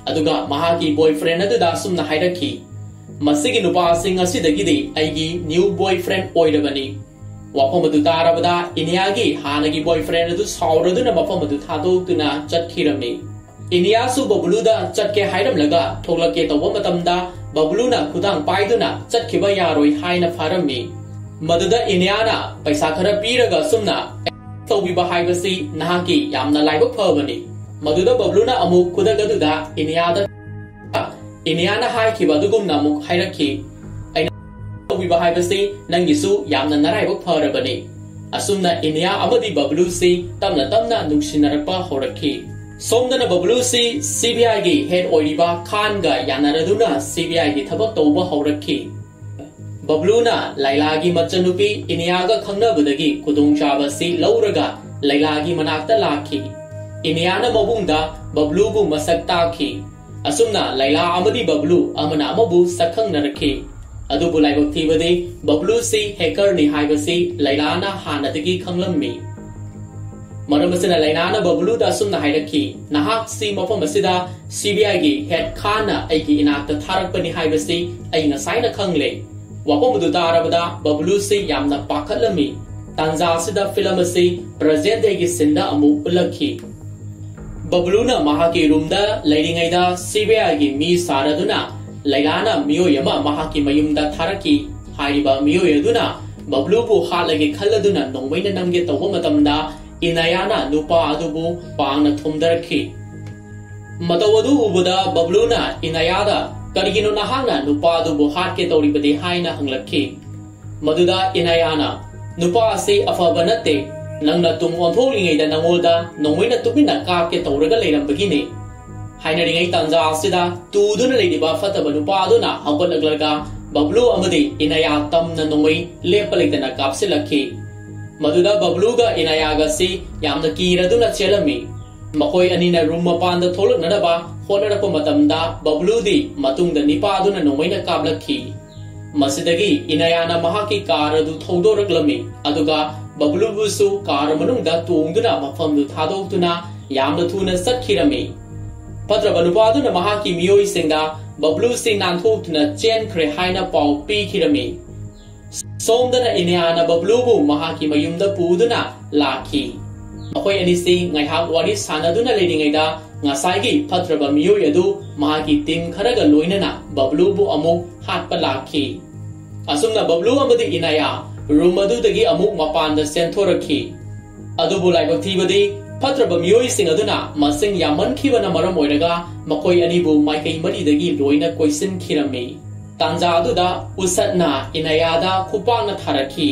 ꯑꯗꯨꯒ ꯃꯍꯥꯛꯀꯤ boyfriend ꯑꯗꯨꯗ ꯑꯁꯨꯝꯅ ꯍꯥꯏꯔꯛꯈꯤ, "ꯃꯁꯤꯒꯤ ꯅꯨꯄꯥ ꯑꯁꯤ ꯉꯁꯤꯗꯒꯤꯗꯤ ꯑꯩꯒꯤ new boyfriend ꯑꯣꯏꯔꯕꯅꯤ"꯫ ꯋꯥꯐꯝ ꯑꯗꯨ ꯇꯥꯔꯕꯗ ꯏꯅꯤꯌꯥꯒꯤ ꯍꯥꯟꯅꯒꯤ boyfriend ꯑꯗꯨ ꯁꯥꯎꯔꯗꯨꯅ ꯃꯐꯝ ꯑꯗꯨ ꯊꯥꯗꯣꯛꯇꯨꯅ ꯆꯠꯈꯤꯔꯝꯃꯤ꯫ ꯏꯅꯤꯌꯥꯁꯨ ꯕꯕ꯭ꯂꯨꯗ ꯆꯠꯀꯦ ꯍꯥꯏꯔꯝꯂꯒ ꯊꯣꯛꯂꯛꯀꯦ ꯇꯧꯕ ꯃꯇꯝꯗ ꯕꯕ꯭ꯂꯨꯅ ꯈꯨꯗꯥꯡ ꯄꯥꯏꯗꯨꯅ ꯆꯠꯈꯤꯕ ꯌꯥꯔꯣꯏ ꯍꯥꯏꯅ ꯐꯥꯔꯝꯃꯤ꯫ ꯃꯗꯨꯗ ꯏꯅꯤꯌꯥꯅ ꯄꯩꯁꯥ ꯈꯔ ꯄꯤꯔꯒ ꯑꯁꯨꯝꯅ ꯇꯧꯕꯤꯕ ꯍꯥꯏꯕꯁꯤ ꯅꯍꯥꯛꯀꯤ ꯌꯥꯝꯅ ꯂꯥꯏꯕꯛ ꯐꯕꯅꯤ꯫ ꯃꯗꯨꯗ ꯕꯕ꯭ꯂꯨꯅ ꯑꯃꯨꯛ ꯈꯨꯗꯛ ꯑꯗꯨꯗ ꯏꯅꯤꯌꯥꯗ, ꯏꯅꯤꯌꯥꯅ ꯍꯥꯏꯈꯤꯕ ꯑꯗꯨꯒꯨꯝꯅ ꯑꯃꯨꯛ ꯍꯥꯏꯔꯛꯈꯤ, "ꯑꯩꯅ ꯇꯧꯕꯤꯕ ꯍꯥꯏꯕꯁꯤ ꯅꯪꯒꯤꯁꯨ ꯌꯥꯝꯅ ꯅꯔꯥꯏꯕꯛ ꯐꯔꯕꯅꯤ"꯫ ꯑꯁꯨꯝꯅ ꯏꯅꯤꯌꯥ ꯑꯃꯗꯤ ꯕꯕ꯭ꯂꯨꯁꯤ ꯇꯞꯅ ꯇꯞꯅ ꯅꯨꯡꯁꯤꯅꯔꯛꯄ ꯍꯧꯔꯛꯈꯤ꯫ ꯁꯣꯝꯗꯅ ꯕꯕ꯭ꯂꯨꯁꯤ CBIꯒꯤ head ꯑꯣꯏꯔꯤꯕ ꯈꯥꯟꯒ ꯌꯥꯅꯔꯗꯨꯅ CBIꯒꯤ ꯊꯕꯛ ꯇꯧꯕ ꯍꯧꯔꯛꯈꯤ꯫ ꯕꯕ꯭ꯂꯨꯅ ꯂꯥꯏꯂꯥꯒꯤ ꯃꯆꯟꯅꯨꯄꯤ ꯏꯅꯤꯌꯥꯒ ꯈꯪꯅꯕꯗꯒꯤ ꯈꯨꯗꯣꯡꯆꯥꯕ ꯑꯁꯤ ꯂꯧꯔꯒ ꯂꯥꯏꯂꯥꯒꯤ ꯃꯅꯥꯛꯇ ꯂꯥꯛꯈꯤ꯫ ꯏꯅꯤꯌꯥꯅ ꯃꯕꯨꯡꯗ ꯕꯕ꯭ꯂꯨꯕꯨ ꯃꯁꯛ ꯇꯥꯛꯈꯤ꯫ ꯑꯁꯨꯝꯅ ꯂꯥꯏꯂꯥ ꯑꯃꯗꯤ ꯕꯕ꯭ꯂꯨ ꯑꯃꯅ ꯑꯃꯕꯨ ꯁꯛꯈꯪꯅꯔꯛꯈꯤ꯫ ꯑꯗꯨꯕꯨ ꯂꯥꯏꯕꯛ ꯊꯤꯕꯗꯤ ꯕꯕ꯭ꯂꯨꯁꯤ hackerꯅꯤ ꯍꯥꯏꯕꯁꯤ ꯂꯥꯏꯂꯥꯅ ꯍꯥꯟꯅꯗꯒꯤ ꯈꯪꯂꯝꯃꯤ꯫ ꯃꯔꯝ ꯑꯁꯤꯅ ꯂꯥꯏꯂꯥꯅ ꯕꯕ꯭ꯂꯨꯗ ꯑꯁꯨꯝꯅ ꯍꯥꯏꯔꯛꯈꯤ, "ꯅꯍꯥꯛꯁꯤ ꯃꯐꯝ ꯑꯁꯤꯗ CBIꯒꯤ head ꯈꯥꯟꯅ ꯑꯩꯒꯤ ꯏꯅꯥꯛꯇ ꯊꯥꯔꯛꯄꯅꯤ ꯍꯥꯏꯕꯁꯤ ꯑꯩ ꯉꯁꯥꯏꯅ ꯈꯪꯂꯦ"꯫ ꯋꯥꯐꯝ ꯑꯗꯨ ꯇꯥꯔꯕꯗ ꯕꯕ꯭ꯂꯨꯁꯤ ꯌꯥꯝꯅ ꯄꯥꯈꯠꯂꯝꯃꯤ꯫ ꯇꯥꯟꯖꯥ ꯑꯁꯤꯗ film ꯑꯁꯤ present dayꯒꯤ sceneꯗ ꯑꯃꯨꯛ ꯎꯠꯂꯛꯈꯤ꯫ ꯕꯕ꯭ꯂꯨꯅ ꯃꯍꯥꯛꯀꯤ roomꯗ ꯂꯩꯔꯤꯉꯩꯗ CBIꯒꯤ ꯃꯤ ꯁꯥꯔꯗꯨꯅ ꯂꯥꯏꯂꯥꯅ ꯃꯤꯑꯣꯏ ꯑꯃ ꯃꯍꯥꯛꯀꯤ ꯃꯌꯨꯝꯗ ꯊꯥꯔꯛꯈꯤ꯫ ꯍꯥꯏꯔꯤꯕ ꯃꯤꯑꯣꯏ ꯑꯗꯨꯅ ꯕꯕ꯭ꯂꯨꯕꯨ ꯍꯥꯠꯂꯒꯦ ꯈꯜꯂꯗꯨꯅ ꯅꯣꯡꯃꯩꯅ ꯅꯝꯒꯦ ꯇꯧꯕ ꯃꯇꯝꯗ ꯏꯅꯥꯌꯥꯅ ꯅꯨꯄꯥ ꯑꯗꯨꯕꯨ ꯄꯥꯡꯅ ꯊꯣꯝꯗꯔꯛꯈꯤ꯫ ꯃꯇꯧ ꯑꯗꯨ ꯎꯕꯗ ꯕꯕ꯭ꯂꯨꯅ ꯏꯅꯥꯌꯥꯗ, "ꯀꯔꯤꯒꯤꯅꯣ ꯅꯍꯥꯛꯅ ꯅꯨꯄꯥ ꯑꯗꯨꯕꯨ ꯍꯥꯠꯀꯦ ꯇꯧꯔꯤꯕꯗꯤ?" ꯍꯥꯏꯅ ꯍꯪꯂꯛꯈꯤ꯫ ꯃꯗꯨꯗ ꯏꯅꯥꯌꯥꯅ, "ꯅꯨꯄꯥ ꯑꯁꯤ ꯑꯐꯕ ꯅꯠꯇꯦ, ꯅꯪꯅ ꯇꯨꯡ ꯑꯣꯟꯊꯣꯛꯂꯤꯉꯩꯗ ꯅꯉꯣꯟꯗ ꯅꯣꯡꯃꯩꯅ ꯇꯨꯃꯤꯟꯅ ꯀꯥꯞꯀꯦ ꯇꯧꯔꯒ ꯂꯩꯔꯝꯕꯒꯤꯅꯤ"꯫ ꯍꯥꯏꯅꯔꯤꯉꯩ ꯇꯥꯟꯖꯥ ꯑꯁꯤꯗ ꯇꯨꯗꯨꯅ ꯂꯩꯔꯤꯕ ꯐꯠꯇꯕ ꯅꯨꯄꯥ ꯑꯗꯨꯅ ꯍꯧꯒꯠꯂꯛꯂꯒ ꯕꯕ꯭ꯂꯨ ꯑꯃꯗꯤ ꯏꯅꯥꯌꯥ ꯇꯝꯅ ꯅꯣꯡꯃꯩ ꯂꯦꯞꯄ ꯂꯩꯇꯅ ꯀꯥꯞꯁꯤꯜꯂꯛꯈꯤ꯫ ꯃꯗꯨꯗ ꯕꯕ꯭ꯂꯨꯒ ꯏꯅꯥꯌꯥꯒꯁꯤ ꯌꯥꯝꯅ ꯀꯤꯔꯗꯨꯅ ꯆꯦꯜꯂꯝꯃꯤ꯫ ꯃꯈꯣꯏ ꯑꯅꯤꯅ room ꯃꯄꯥꯟꯗ ꯊꯣꯛꯂꯛꯅꯅꯕ ꯍꯣꯠꯅꯔꯛꯄ ꯃꯇꯝꯗ ꯕꯕ꯭ꯂꯨꯗꯤ ꯃꯇꯨꯡꯗ ꯅꯤꯄꯥꯗꯨꯅ ꯅꯣꯡꯃꯩꯅ ꯀꯥꯞꯂꯛꯈꯤ꯫ ꯃꯁꯤꯗꯒꯤ ꯏꯅꯥꯌꯥꯅ ꯃꯍꯥꯛꯀꯤ car ꯑꯗꯨ ꯊꯧꯗꯣꯔꯛꯂꯝꯃꯤ, ꯑꯗꯨꯒ ꯕꯕ꯭ꯂꯨꯕꯨꯁꯨ ꯀꯥꯔ ꯃꯅꯨꯡꯗ ꯇꯣꯡꯗꯨꯅ ꯃꯐꯝꯗꯨ ꯊꯥꯗꯣꯛꯇꯨꯅ ꯌꯥꯝꯅ ꯊꯨꯅ ꯆꯠꯈꯤꯔꯝꯃꯤ꯫ ꯐꯠꯇ꯭ꯔꯕ ꯅꯨꯄꯥꯗꯨꯅ ꯃꯍꯥꯛꯀꯤ ꯃꯤꯑꯣꯏꯁꯤꯡꯗ ꯕꯕ꯭ꯂꯨꯁꯤ ꯅꯥꯟꯊꯣꯛꯇꯨꯅ ꯆꯦꯟꯈ꯭ꯔꯦ ꯍꯥꯏꯅ ꯄꯥꯎ ꯄꯤꯈꯤꯔꯝꯃꯤ꯫ ꯁꯣꯝꯗꯅ ꯏꯅꯌꯥꯅ ꯕꯕ꯭ꯂꯨꯕꯨ ꯃꯍꯥꯛꯀꯤ ꯃꯌꯨꯝꯗ ꯄꯨꯗꯨꯅ ꯂꯥꯛꯈꯤ꯫ ꯃꯈꯣꯏ ꯑꯅꯤꯁꯤ ꯉꯥꯏꯍꯥꯛ ꯋꯥꯔꯤ ꯁꯥꯟꯅꯗꯨꯅ ꯂꯩꯔꯤꯉꯩꯗ ꯉꯁꯥꯏꯒꯤ ꯐꯠꯇ꯭ꯔꯕ ꯃꯤꯑꯣꯏ ꯑꯗꯨ ꯃꯍꯥꯛꯀꯤ ꯇꯤꯝ ꯈꯔꯒ ꯂꯣꯏꯅꯅ ꯕꯕ꯭ꯂꯨꯕꯨ ꯑꯃꯨꯛ ꯍꯥꯠꯄ ꯂꯥꯛꯈꯤ꯫ ꯑꯁꯨꯝꯅ ꯕꯕ꯭ꯂꯨ ꯑꯃꯗꯤ ꯏꯅꯌꯥ ꯔꯨꯝ ꯑꯗꯨꯗꯒꯤ ꯑꯃꯨꯛ ꯃꯄꯥꯟꯗ ꯆꯦꯟꯊꯣꯔꯛꯈꯤ꯫ ꯑꯗꯨꯕꯨ ꯂꯥꯏꯕꯛ ꯊꯤꯕꯗꯤ, ꯐꯠꯇ꯭ꯔꯕ ꯃꯤꯑꯣꯏꯁꯤꯡ ꯑꯗꯨꯅ ꯃꯁꯤꯡ ꯌꯥꯝꯃꯟꯈꯤꯕꯅ ꯃꯔꯝ ꯑꯣꯏꯔꯒ ꯃꯈꯣꯏ ꯑꯅꯤꯕꯨ ꯃꯥꯏꯀꯩ ꯃꯔꯤꯗꯒꯤ ꯂꯣꯏꯅ ꯀꯣꯏꯁꯤꯟꯈꯤꯔꯝꯃꯤ꯫ ꯇꯥꯟꯖꯥ ꯑꯗꯨꯗ ꯎꯁꯠꯅ ꯏꯅꯌꯥꯗ ꯈꯨꯄꯥꯛꯅ ꯊꯥꯔꯛꯈꯤ꯫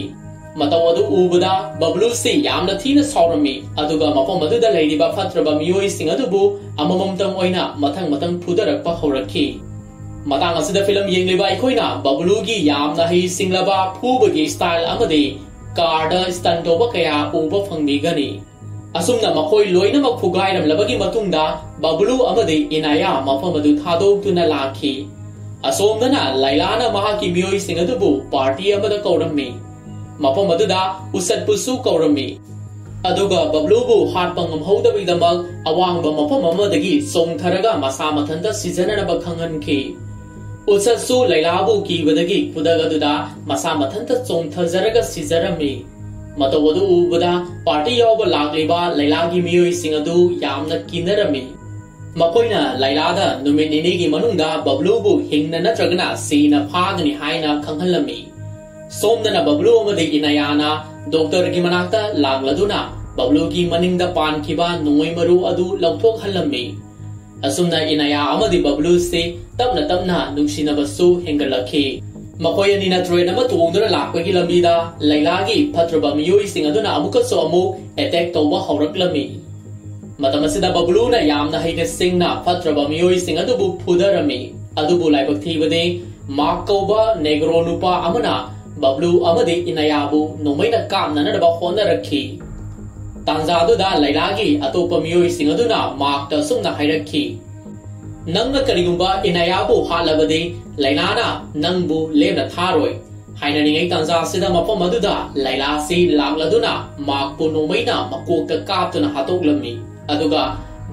ꯃꯇꯧ ꯑꯗꯨ ꯎꯕꯗ ꯕꯕ꯭ꯂꯨꯁꯤ ꯌꯥꯝꯅ ꯊꯤꯅ ꯁꯥꯎꯔꯝꯃꯤ, ꯑꯗꯨꯒ ꯃꯐꯝ ꯑꯗꯨꯗ ꯂꯩꯔꯤꯕ ꯐꯠꯇ꯭ꯔꯕ ꯃꯤꯑꯣꯏꯁꯤꯡ ꯑꯗꯨꯕꯨ ꯑꯃꯃꯝꯇꯪ ꯑꯣꯏꯅ ꯃꯊꯪ ꯃꯊꯪ ꯐꯨꯗꯔꯛꯄ ꯍꯧꯔꯛꯈꯤ꯫ ꯃꯇꯥꯡ ꯑꯁꯤꯗ ꯐꯤꯂꯝ ꯌꯦꯡꯂꯤꯕ ꯑꯩꯈꯣꯏꯅ ꯕꯕ꯭ꯂꯨꯒꯤ ꯌꯥꯝꯅ ꯍꯩꯁꯤꯡꯂꯕ ꯐꯨꯕꯒꯤ ꯁ꯭ꯇꯥꯏꯜ ꯑꯃꯗꯤ ꯀꯥꯔꯗ ꯁ꯭ꯇꯟ ꯇꯧꯕ ꯀꯌꯥ ꯎꯕ ꯐꯪꯕꯤꯒꯅꯤ꯫ ꯑꯁꯨꯝꯅ ꯃꯈꯣꯏ ꯂꯣꯏꯅꯃꯛ ꯐꯨꯒꯥꯏꯔꯝꯂꯕꯒꯤ ꯃꯇꯨꯡꯗ ꯕꯕ꯭ꯂꯨ ꯑꯃꯗꯤ ꯏꯅꯥꯌꯥ ꯃꯐꯝ ꯑꯗꯨ ꯊꯥꯗꯣꯛꯇꯨꯅ ꯂꯥꯛꯈꯤ꯫ ꯑꯁꯣꯝꯗꯅ ꯂꯩꯂꯥꯅ ꯃꯍꯥꯛꯀꯤ ꯃꯤꯑꯣꯏꯁꯤꯡ ꯑꯗꯨꯕꯨ ꯄꯥꯔꯇꯤ ꯑꯃꯗ ꯀꯧꯔꯝꯃꯤ꯫ ꯃꯐꯝ ꯑꯗꯨꯗ ꯎꯁꯠꯄꯨꯁꯨ ꯀꯧꯔꯝꯃꯤ꯫ ꯑꯗꯨꯒ ꯕꯕ꯭ꯂꯨꯕꯨ ꯍꯥꯠꯄ ꯉꯝꯍꯧꯗꯕꯒꯤꯗꯃꯛ ꯑꯋꯥꯡꯕ ꯃꯐꯝ ꯑꯃꯗꯒꯤ ꯆꯣꯡꯊꯔꯒ ꯃꯁꯥ ꯃꯊꯟꯇ ꯁꯤꯖꯅꯅꯕ ꯈꯪꯍꯟꯈꯤ꯫ ꯎꯁꯠꯁꯨ ꯂꯩꯂꯥꯕꯨ ꯀꯤꯕꯗꯒꯤ ꯈꯨꯗꯛ ꯑꯗꯨꯗ ꯃꯁꯥ ꯃꯊꯟꯇ ꯆꯣꯡꯊꯖꯔꯒ ꯁꯤꯖꯔꯝꯃꯤ꯫ ꯃꯇꯧ ꯑꯗꯨ ꯎꯕꯗ ꯄꯥꯔꯇꯤ ꯌꯥꯎꯕ ꯂꯥꯛꯂꯤꯕ ꯂꯩꯂꯥꯒꯤ ꯃꯤꯑꯣꯏꯁꯤꯡ ꯑꯗꯨ ꯌꯥꯝꯅ ꯀꯤꯅꯔꯝꯃꯤ꯫ ꯃꯈꯣꯏꯅ ꯂꯩꯂꯥꯗ ꯅꯨꯃꯤꯠ ꯅꯤꯅꯤꯒꯤ ꯃꯅꯨꯡꯗ ꯕꯕ꯭ꯂꯨꯕꯨ ꯍꯤꯡꯅ ꯅꯠꯇ꯭ꯔꯒꯅ ꯁꯤꯅ ꯐꯥꯒꯅꯤ ꯍꯥꯏꯅ ꯈꯪꯍꯜꯂꯝꯃꯤ꯫ ꯁꯣꯝꯗꯅ ꯕꯕ꯭ꯂꯨ ꯑꯃꯗꯤ ꯏꯅꯌꯥꯅ ꯗꯣꯛꯇꯔꯒꯤ ꯃꯅꯥꯛꯇ ꯂꯥꯛꯂꯗꯨꯅ ꯕꯕ꯭ꯂꯨꯒꯤ ꯃꯅꯤꯡꯗ ꯄꯥꯟꯈꯤꯕ ꯅꯣꯡꯃꯩ ꯃꯔꯨ ꯑꯗꯨ ꯂꯧꯊꯣꯛꯍꯜꯂꯝꯃꯤ꯫ ꯑꯁꯨꯝꯅ ꯏꯅꯌꯥ ꯑꯃꯗꯤ ꯕꯕ꯭ꯂꯨꯁꯤ ꯇꯞꯅ ꯇꯞꯅ ꯅꯨꯡꯁꯤꯅꯕꯁꯨ ꯍꯦꯟꯒꯠꯂꯛꯈꯤ꯫ ꯃꯈꯣꯏ ꯑꯅꯤꯅ ꯇ꯭ꯔꯦꯟ ꯑꯃ ꯇꯣꯡꯗꯨꯅ ꯂꯥꯛꯄꯒꯤ ꯂꯝꯕꯤꯗ ꯂꯩꯂꯥꯒꯤ ꯐꯠꯇ꯭ꯔꯕ ꯃꯤꯑꯣꯏꯁꯤꯡ ꯑꯗꯨꯅ ꯑꯃꯨꯛꯀꯁꯨ ꯑꯃꯨꯛ ꯑꯦꯇꯦꯛ ꯇꯧꯕ ꯍꯧꯔꯛꯂꯝꯃꯤ꯫ ꯃꯇꯝ ꯑꯁꯤꯗ ꯕꯕ꯭ꯂꯨꯅ ꯌꯥꯝꯅ ꯍꯩꯅ ꯁꯤꯡꯅ ꯐꯠꯇ꯭ꯔꯕ ꯃꯤꯑꯣꯏꯁꯤꯡ ꯑꯗꯨꯕꯨ ꯐꯨꯗꯔꯝꯃꯤ꯫ ꯑꯗꯨꯕꯨ ꯂꯥꯏꯕꯛ ꯊꯤꯕꯗꯤ, ꯃꯥꯔꯛ ꯀꯧꯕ ꯅꯦꯒ꯭ꯔꯣ ꯅꯨꯄꯥ ꯑꯃꯅ ꯕꯕ꯭ꯂꯨ ꯑꯃꯗꯤ ꯏꯅꯌꯥꯕꯨ ꯅꯣꯡꯃꯩꯅ ꯀꯥꯞꯅꯅꯕ ꯍꯣꯠꯅꯔꯛꯈꯤ꯫ ꯇꯥꯟꯖꯥꯗꯨꯗ ꯂꯩꯂꯥꯒꯤ ꯑꯇꯣꯞꯄ ꯃꯤꯑꯣꯏꯁꯤꯡ ꯑꯗꯨꯅ ꯃꯥꯔꯛꯇ ꯑꯁꯨꯝꯅ ꯍꯥꯏꯔꯛꯈꯤ, "ꯅꯪꯅ ꯀꯔꯤꯒꯨꯝꯕ ꯏꯅꯌꯥꯕꯨ ꯍꯥꯠꯂꯕꯗꯤ ꯂꯩꯂꯥꯅ ꯅꯪꯕꯨ ꯂꯦꯝꯅ ꯊꯥꯔꯣꯏ꯫ ꯍꯥꯏꯅꯔꯤꯉꯩ ꯇꯥꯟꯖꯥꯁꯤꯗ ꯃꯐꯝ ꯑꯗꯨꯗ ꯂꯥꯏꯂꯥꯁꯤ ꯂꯥꯛꯂꯗꯨꯅ ꯃꯍꯥꯛꯄꯨ ꯅꯣꯡꯃꯩꯅ ꯃꯀꯣꯛꯇ ꯀꯥꯞꯇꯨꯅ ꯍꯥꯠꯇꯣꯛꯂꯝꯃꯤ꯫ ꯑꯗꯨꯒ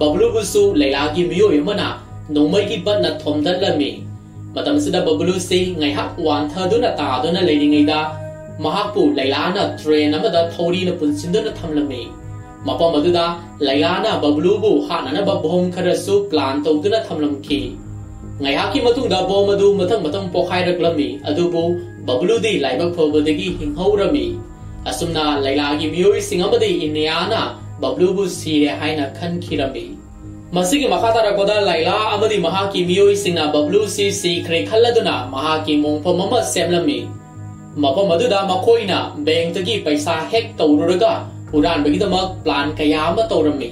ꯕꯕ꯭ꯂꯨꯕꯨꯁꯨ ꯂꯥꯏꯂꯥꯒꯤ ꯃꯤꯑꯣꯏ ꯑꯃꯅ ꯅꯣꯡꯃꯩꯒꯤ ꯕꯠꯅ ꯊꯣꯝꯗꯠꯂꯝꯃꯤ꯫ ꯃꯇꯝꯁꯤꯗ ꯕꯕ꯭ꯂꯨꯁꯤ ꯉꯥꯏꯍꯥꯛ ꯋꯥꯟꯊꯗꯨꯅ ꯇꯥꯗꯨꯅ ꯂꯩꯔꯤꯉꯩꯗ ꯃꯍꯥꯛꯄꯨ ꯂꯥꯏꯂꯥꯅ ꯇ꯭ꯔꯦꯟ ꯑꯃꯗ ꯊꯧꯔꯤꯅ ꯄꯨꯟꯁꯤꯟꯗꯨꯅ ꯊꯝꯂꯝꯃꯤ꯫ ꯃꯐꯝ ꯑꯗꯨꯗ ꯂꯥꯏꯂꯥꯅ ꯕꯕ꯭ꯂꯨꯕꯨ ꯍꯥꯠꯅꯅꯕ ꯕꯣꯝ ꯈꯔꯁꯨ ꯄ꯭ꯂꯥꯟ ꯇꯧꯗꯨꯅ ꯊꯝꯂꯝꯈꯤ꯫ ꯉꯥꯏꯍꯥꯛꯀꯤ ꯃꯇꯨꯡꯗ ꯕꯣꯝ ꯑꯗꯨ ꯃꯊꯪ ꯃꯊꯪ ꯄꯣꯈꯥꯏꯔꯛꯂꯝꯃꯤ, ꯑꯗꯨꯕꯨ ꯕꯕ꯭ꯂꯨꯗꯤ ꯂꯥꯏꯕꯛ ꯐꯕꯗꯒꯤ ꯍꯤꯡꯍꯧꯔꯝꯃꯤ꯫ ꯑꯁꯨꯝꯅ ꯂꯥꯏꯂꯥꯒꯤ ꯃꯤꯑꯣꯏꯁꯤꯡ ꯑꯃꯗꯤ ꯏꯅꯤꯌꯥꯅ ꯕꯕ꯭ꯂꯨꯕꯨ ꯁꯤꯔꯦ ꯍꯥꯏꯅ ꯈꯟꯈꯤꯔꯝꯃꯤ꯫ ꯃꯁꯤꯒꯤ ꯃꯈꯥ ꯇꯥꯔꯛꯄꯗ ꯂꯥꯏꯂꯥ ꯑꯃꯗꯤ ꯃꯍꯥꯛꯀꯤ ꯃꯤꯑꯣꯏꯁꯤꯡꯅ ꯕꯕ꯭ꯂꯨꯁꯤ ꯁꯤꯈ꯭ꯔꯦ ꯈꯜꯂꯗꯨꯅ ꯃꯍꯥꯛꯀꯤ ꯃꯣꯡꯐꯝ ꯑꯃ ꯁꯦꯝꯂꯝꯃꯤ꯫ ꯃꯐꯝ ꯑꯗꯨꯗ ꯃꯈꯣꯏꯅ ꯕꯦꯡꯛꯇꯒꯤ ꯄꯩꯁꯥ ꯍꯦꯛ ꯇꯧꯔꯨꯔꯒ ꯍꯨꯔꯥꯟꯕꯒꯤꯗꯃꯛ ꯄ꯭ꯂꯥꯟ ꯀꯌꯥ ꯑꯃ ꯇꯧꯔꯝꯃꯤ꯫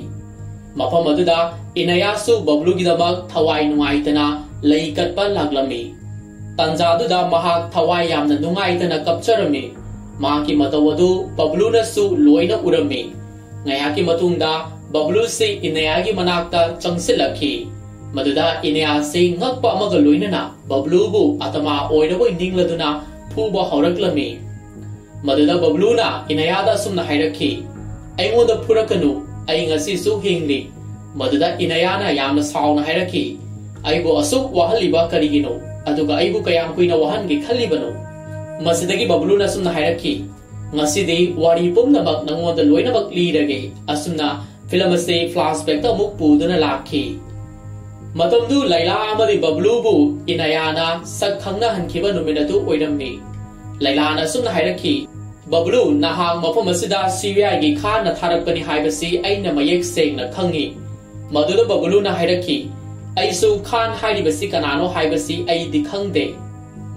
ꯃꯐꯝ ꯑꯗꯨꯗ ꯏꯅꯌꯥꯁꯨ ꯕꯕ꯭ꯂꯨꯒꯤꯗꯃꯛ ꯊꯋꯥꯏ ꯅꯨꯡꯉꯥꯏꯇꯅ ꯂꯩ ꯀꯠꯄ ꯂꯥꯛꯂꯝꯃꯤ꯫ ꯇꯥꯟꯖꯥꯗꯨꯗ ꯃꯍꯥꯛ ꯊꯋꯥꯏ ꯌꯥꯝꯅ ꯅꯨꯡꯉꯥꯏꯇꯅ ꯀꯞꯆꯔꯝꯃꯤ꯫ ꯃꯍꯥꯛꯀꯤ ꯃꯇꯧ ꯑꯗꯨ ꯕꯕ꯭ꯂꯨꯅꯁꯨ ꯂꯣꯏꯅ ꯎꯔꯝꯃꯤ꯫ ꯉꯥꯏꯍꯥꯛꯀꯤ ꯃꯇꯨꯡꯗ ꯕꯕ꯭ꯂꯨꯁꯤ ꯏꯅꯌꯥꯒꯤ ꯃꯅꯥꯛꯇ ꯆꯪꯁꯤꯜꯂꯛꯈꯤ꯫ ꯃꯗꯨꯗ ꯏꯅꯌꯥꯁꯤ ꯉꯛꯄ ꯑꯃꯒ ꯂꯣꯏꯅꯅ ꯕꯕ꯭ꯂꯨꯕꯨ ꯑꯇꯃꯥ ꯑꯣꯏꯔꯕꯣꯏ ꯅꯤꯡꯂꯗꯨꯅ ꯐꯨꯕ ꯍꯧꯔꯛꯂꯝꯃꯤ꯫ ꯃꯗꯨꯗ ꯕꯕ꯭ꯂꯨꯅ ꯏꯅꯌꯥꯗ ꯑꯁꯨꯝꯅ ꯍꯥꯏꯔꯛꯈꯤ, "ꯑꯩꯉꯣꯟꯗ ꯐꯨꯔꯛꯀꯅꯨ, ꯑꯩ ꯉꯁꯤꯁꯨ ꯍꯤꯡꯂꯤ꯫" ꯃꯗꯨꯗ ꯏꯅꯌꯥꯅ ꯌꯥꯝꯅ ꯁꯥꯎꯅ ꯍꯥꯏꯔꯛꯈꯤ, "ꯑꯩꯕꯨ ꯑꯁꯨꯛ ꯋꯥꯍꯜꯂꯤꯕ ꯀꯔꯤꯒꯤꯅꯣ? ꯑꯗꯨꯒ ꯑꯩꯕꯨ ꯀꯌꯥꯝ ꯀꯨꯏꯅ ꯋꯥꯍꯟꯒꯦ ꯈꯜꯂꯤꯕꯅꯣ?" ꯃꯁꯤꯗꯒꯤ ꯕꯕ꯭ꯂꯨꯅ ꯑꯁꯨꯝꯅ ꯍꯥꯏꯔꯛꯈꯤ, "ꯉꯁꯤꯗꯤ ꯋꯥꯔꯤ ꯄꯨꯝꯅꯃꯛ ꯅꯉꯣꯟꯗ ꯂꯣꯏꯅꯃꯛ ꯂꯤꯔꯒꯦ꯫" ꯑꯁꯨꯝꯅ ꯐꯤꯂꯝ ꯑꯁꯤ ꯐ꯭ꯂꯥꯁꯕꯦꯛꯇ ꯑꯃꯨꯛ ꯄꯨꯗꯨꯅ ꯂꯥꯛꯈꯤ꯫ ꯃꯇꯝꯗꯨ ꯂꯥꯏꯂꯥ ꯑꯃꯗꯤ ꯕꯕ꯭ꯂꯨꯕꯨ ꯏꯅꯌꯥꯅ ꯁꯛ ꯈꯪꯅꯍꯟꯈꯤꯕ ꯅꯨꯃꯤꯠ ꯑꯗꯨ ꯑꯣꯏꯔꯝꯃꯤ꯫ ꯂꯥꯏꯂꯥꯅ ꯑꯁꯨꯝꯅ ꯍꯥꯏꯔꯛꯈꯤ, "ꯕꯕ꯭ꯂꯨ, ꯅꯍꯥꯛ ꯃꯐꯝ ꯑꯁꯤꯗ ꯁꯤ ꯕꯤ ꯑꯥꯏꯒꯤ ꯈꯥꯟꯅ ꯊꯥꯔꯛꯄꯅꯤ ꯍꯥꯏꯕꯁꯤ ꯑꯩꯅ ꯃꯌꯦꯛ ꯁꯦꯡꯅ ꯈꯪꯏ꯫" ꯃꯗꯨꯗ ꯕꯕ꯭ꯂꯨꯅ ꯍꯥꯏꯔꯛꯈꯤ, "ꯑꯩꯁꯨ ꯈꯥꯟ ꯍꯥꯏꯔꯤꯕꯁꯤ ꯀꯅꯥꯅꯣ ꯍꯥꯏꯕꯁꯤ ꯑꯩꯗꯤ ꯈꯪꯗꯦ꯫"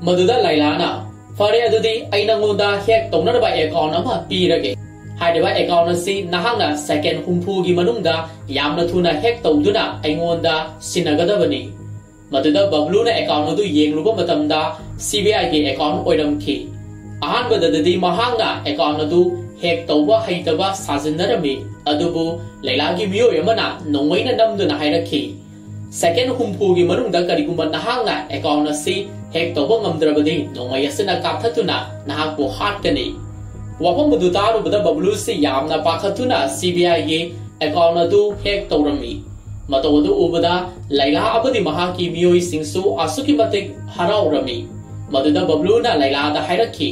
ꯃꯗꯨꯗ ꯂꯥꯏꯂꯥꯅ, "ꯐꯔꯦ, ꯑꯗꯨꯗꯤ ꯑꯩ ꯅꯉꯣꯟꯗ ꯍꯦꯛ ꯇꯧꯅꯅꯕ ꯑꯦꯀꯥꯎꯟ ꯑꯃ ꯄꯤꯔꯒꯦ꯫ ꯍꯥꯏꯔꯤꯕ ꯑꯦꯀꯥꯎꯟ ꯑꯁꯤ ꯅꯍꯥꯛꯅ ꯁꯦꯀꯦꯟ ꯍꯨꯝꯐꯨꯒꯤ ꯃꯅꯨꯡꯗ ꯌꯥꯝꯅ ꯊꯨꯅ ꯍꯦꯛ ꯇꯧꯗꯨꯅ ꯑꯩꯉꯣꯟꯗ ꯁꯤꯟꯅꯒꯗꯕꯅꯤ꯫" ꯃꯗꯨꯗ ꯕꯕ꯭ꯂꯨꯅ ꯑꯦꯀꯥꯎꯟ ꯑꯗꯨ ꯌꯦꯡꯂꯨꯕ ꯃꯇꯝꯗ ꯁꯤ ꯕꯤ ꯑꯥꯏꯒꯤ ꯑꯦꯀꯥꯎꯟ ꯑꯣꯏꯔꯝꯈꯤ꯫ ꯑꯍꯥꯟꯕꯗꯗꯤ ꯃꯍꯥꯛꯅ ꯑꯦꯀꯥꯎꯟ ꯑꯗꯨ ꯍꯦꯛ ꯇꯧꯕ ꯍꯩꯇꯕ ꯁꯥꯖꯤꯟꯅꯔꯝꯃꯤ, ꯑꯗꯨꯕꯨ ꯂꯥꯏꯂꯥꯒꯤ ꯃꯤꯑꯣꯏ ꯑꯃꯅ ꯅꯣꯡꯃꯩꯅ ꯅꯝꯗꯨꯅ ꯍꯥꯏꯔꯛꯈꯤ, ꯁꯦꯀꯦꯟ ꯍꯨꯝꯐꯨꯒꯤ ꯃꯅꯨꯡꯗ ꯀꯔꯤꯒꯨꯝꯕ ꯅꯍꯥꯛꯅ ꯑꯦꯀꯥꯎꯟ ꯑꯁꯤ ꯍꯦꯛ ꯇꯧꯕ ꯉꯝꯗ꯭ꯔꯕꯗꯤ ꯅꯣꯡꯃꯩ ꯑꯁꯤꯅ ꯀꯥꯞꯊꯠꯇꯨꯅ ꯅꯍꯥꯛꯄꯨ ꯍꯥꯠꯀꯅꯤ꯫ ꯋꯥꯐꯝ ꯑꯗꯨ ꯇꯥꯔꯨꯕꯗ ꯕꯕ꯭ꯂꯨꯁꯤ ꯌꯥꯝꯅ ꯄꯥꯈꯠꯇꯨꯅ ꯁꯤ ꯕꯤ ꯑꯥꯏꯒꯤ ꯑꯦꯀꯥꯎꯟ ꯑꯗꯨ ꯍꯦꯛ ꯇꯧꯔꯝꯃꯤ꯫ ꯃꯇꯧ ꯑꯗꯨ ꯎꯕꯗ ꯂꯩꯂꯥ ꯑꯃꯗꯤ ꯃꯍꯥꯛꯀꯤ ꯃꯤꯑꯣꯏꯁꯤꯡꯁꯨ ꯑꯁꯨꯛꯀꯤ ꯃꯇꯤꯛ ꯍꯔꯥꯎꯔꯝꯃꯤ꯫ ꯃꯗꯨꯗ ꯕꯕ꯭ꯂꯨꯅ ꯂꯩꯂꯥꯗ ꯍꯥꯏꯔꯛꯈꯤ,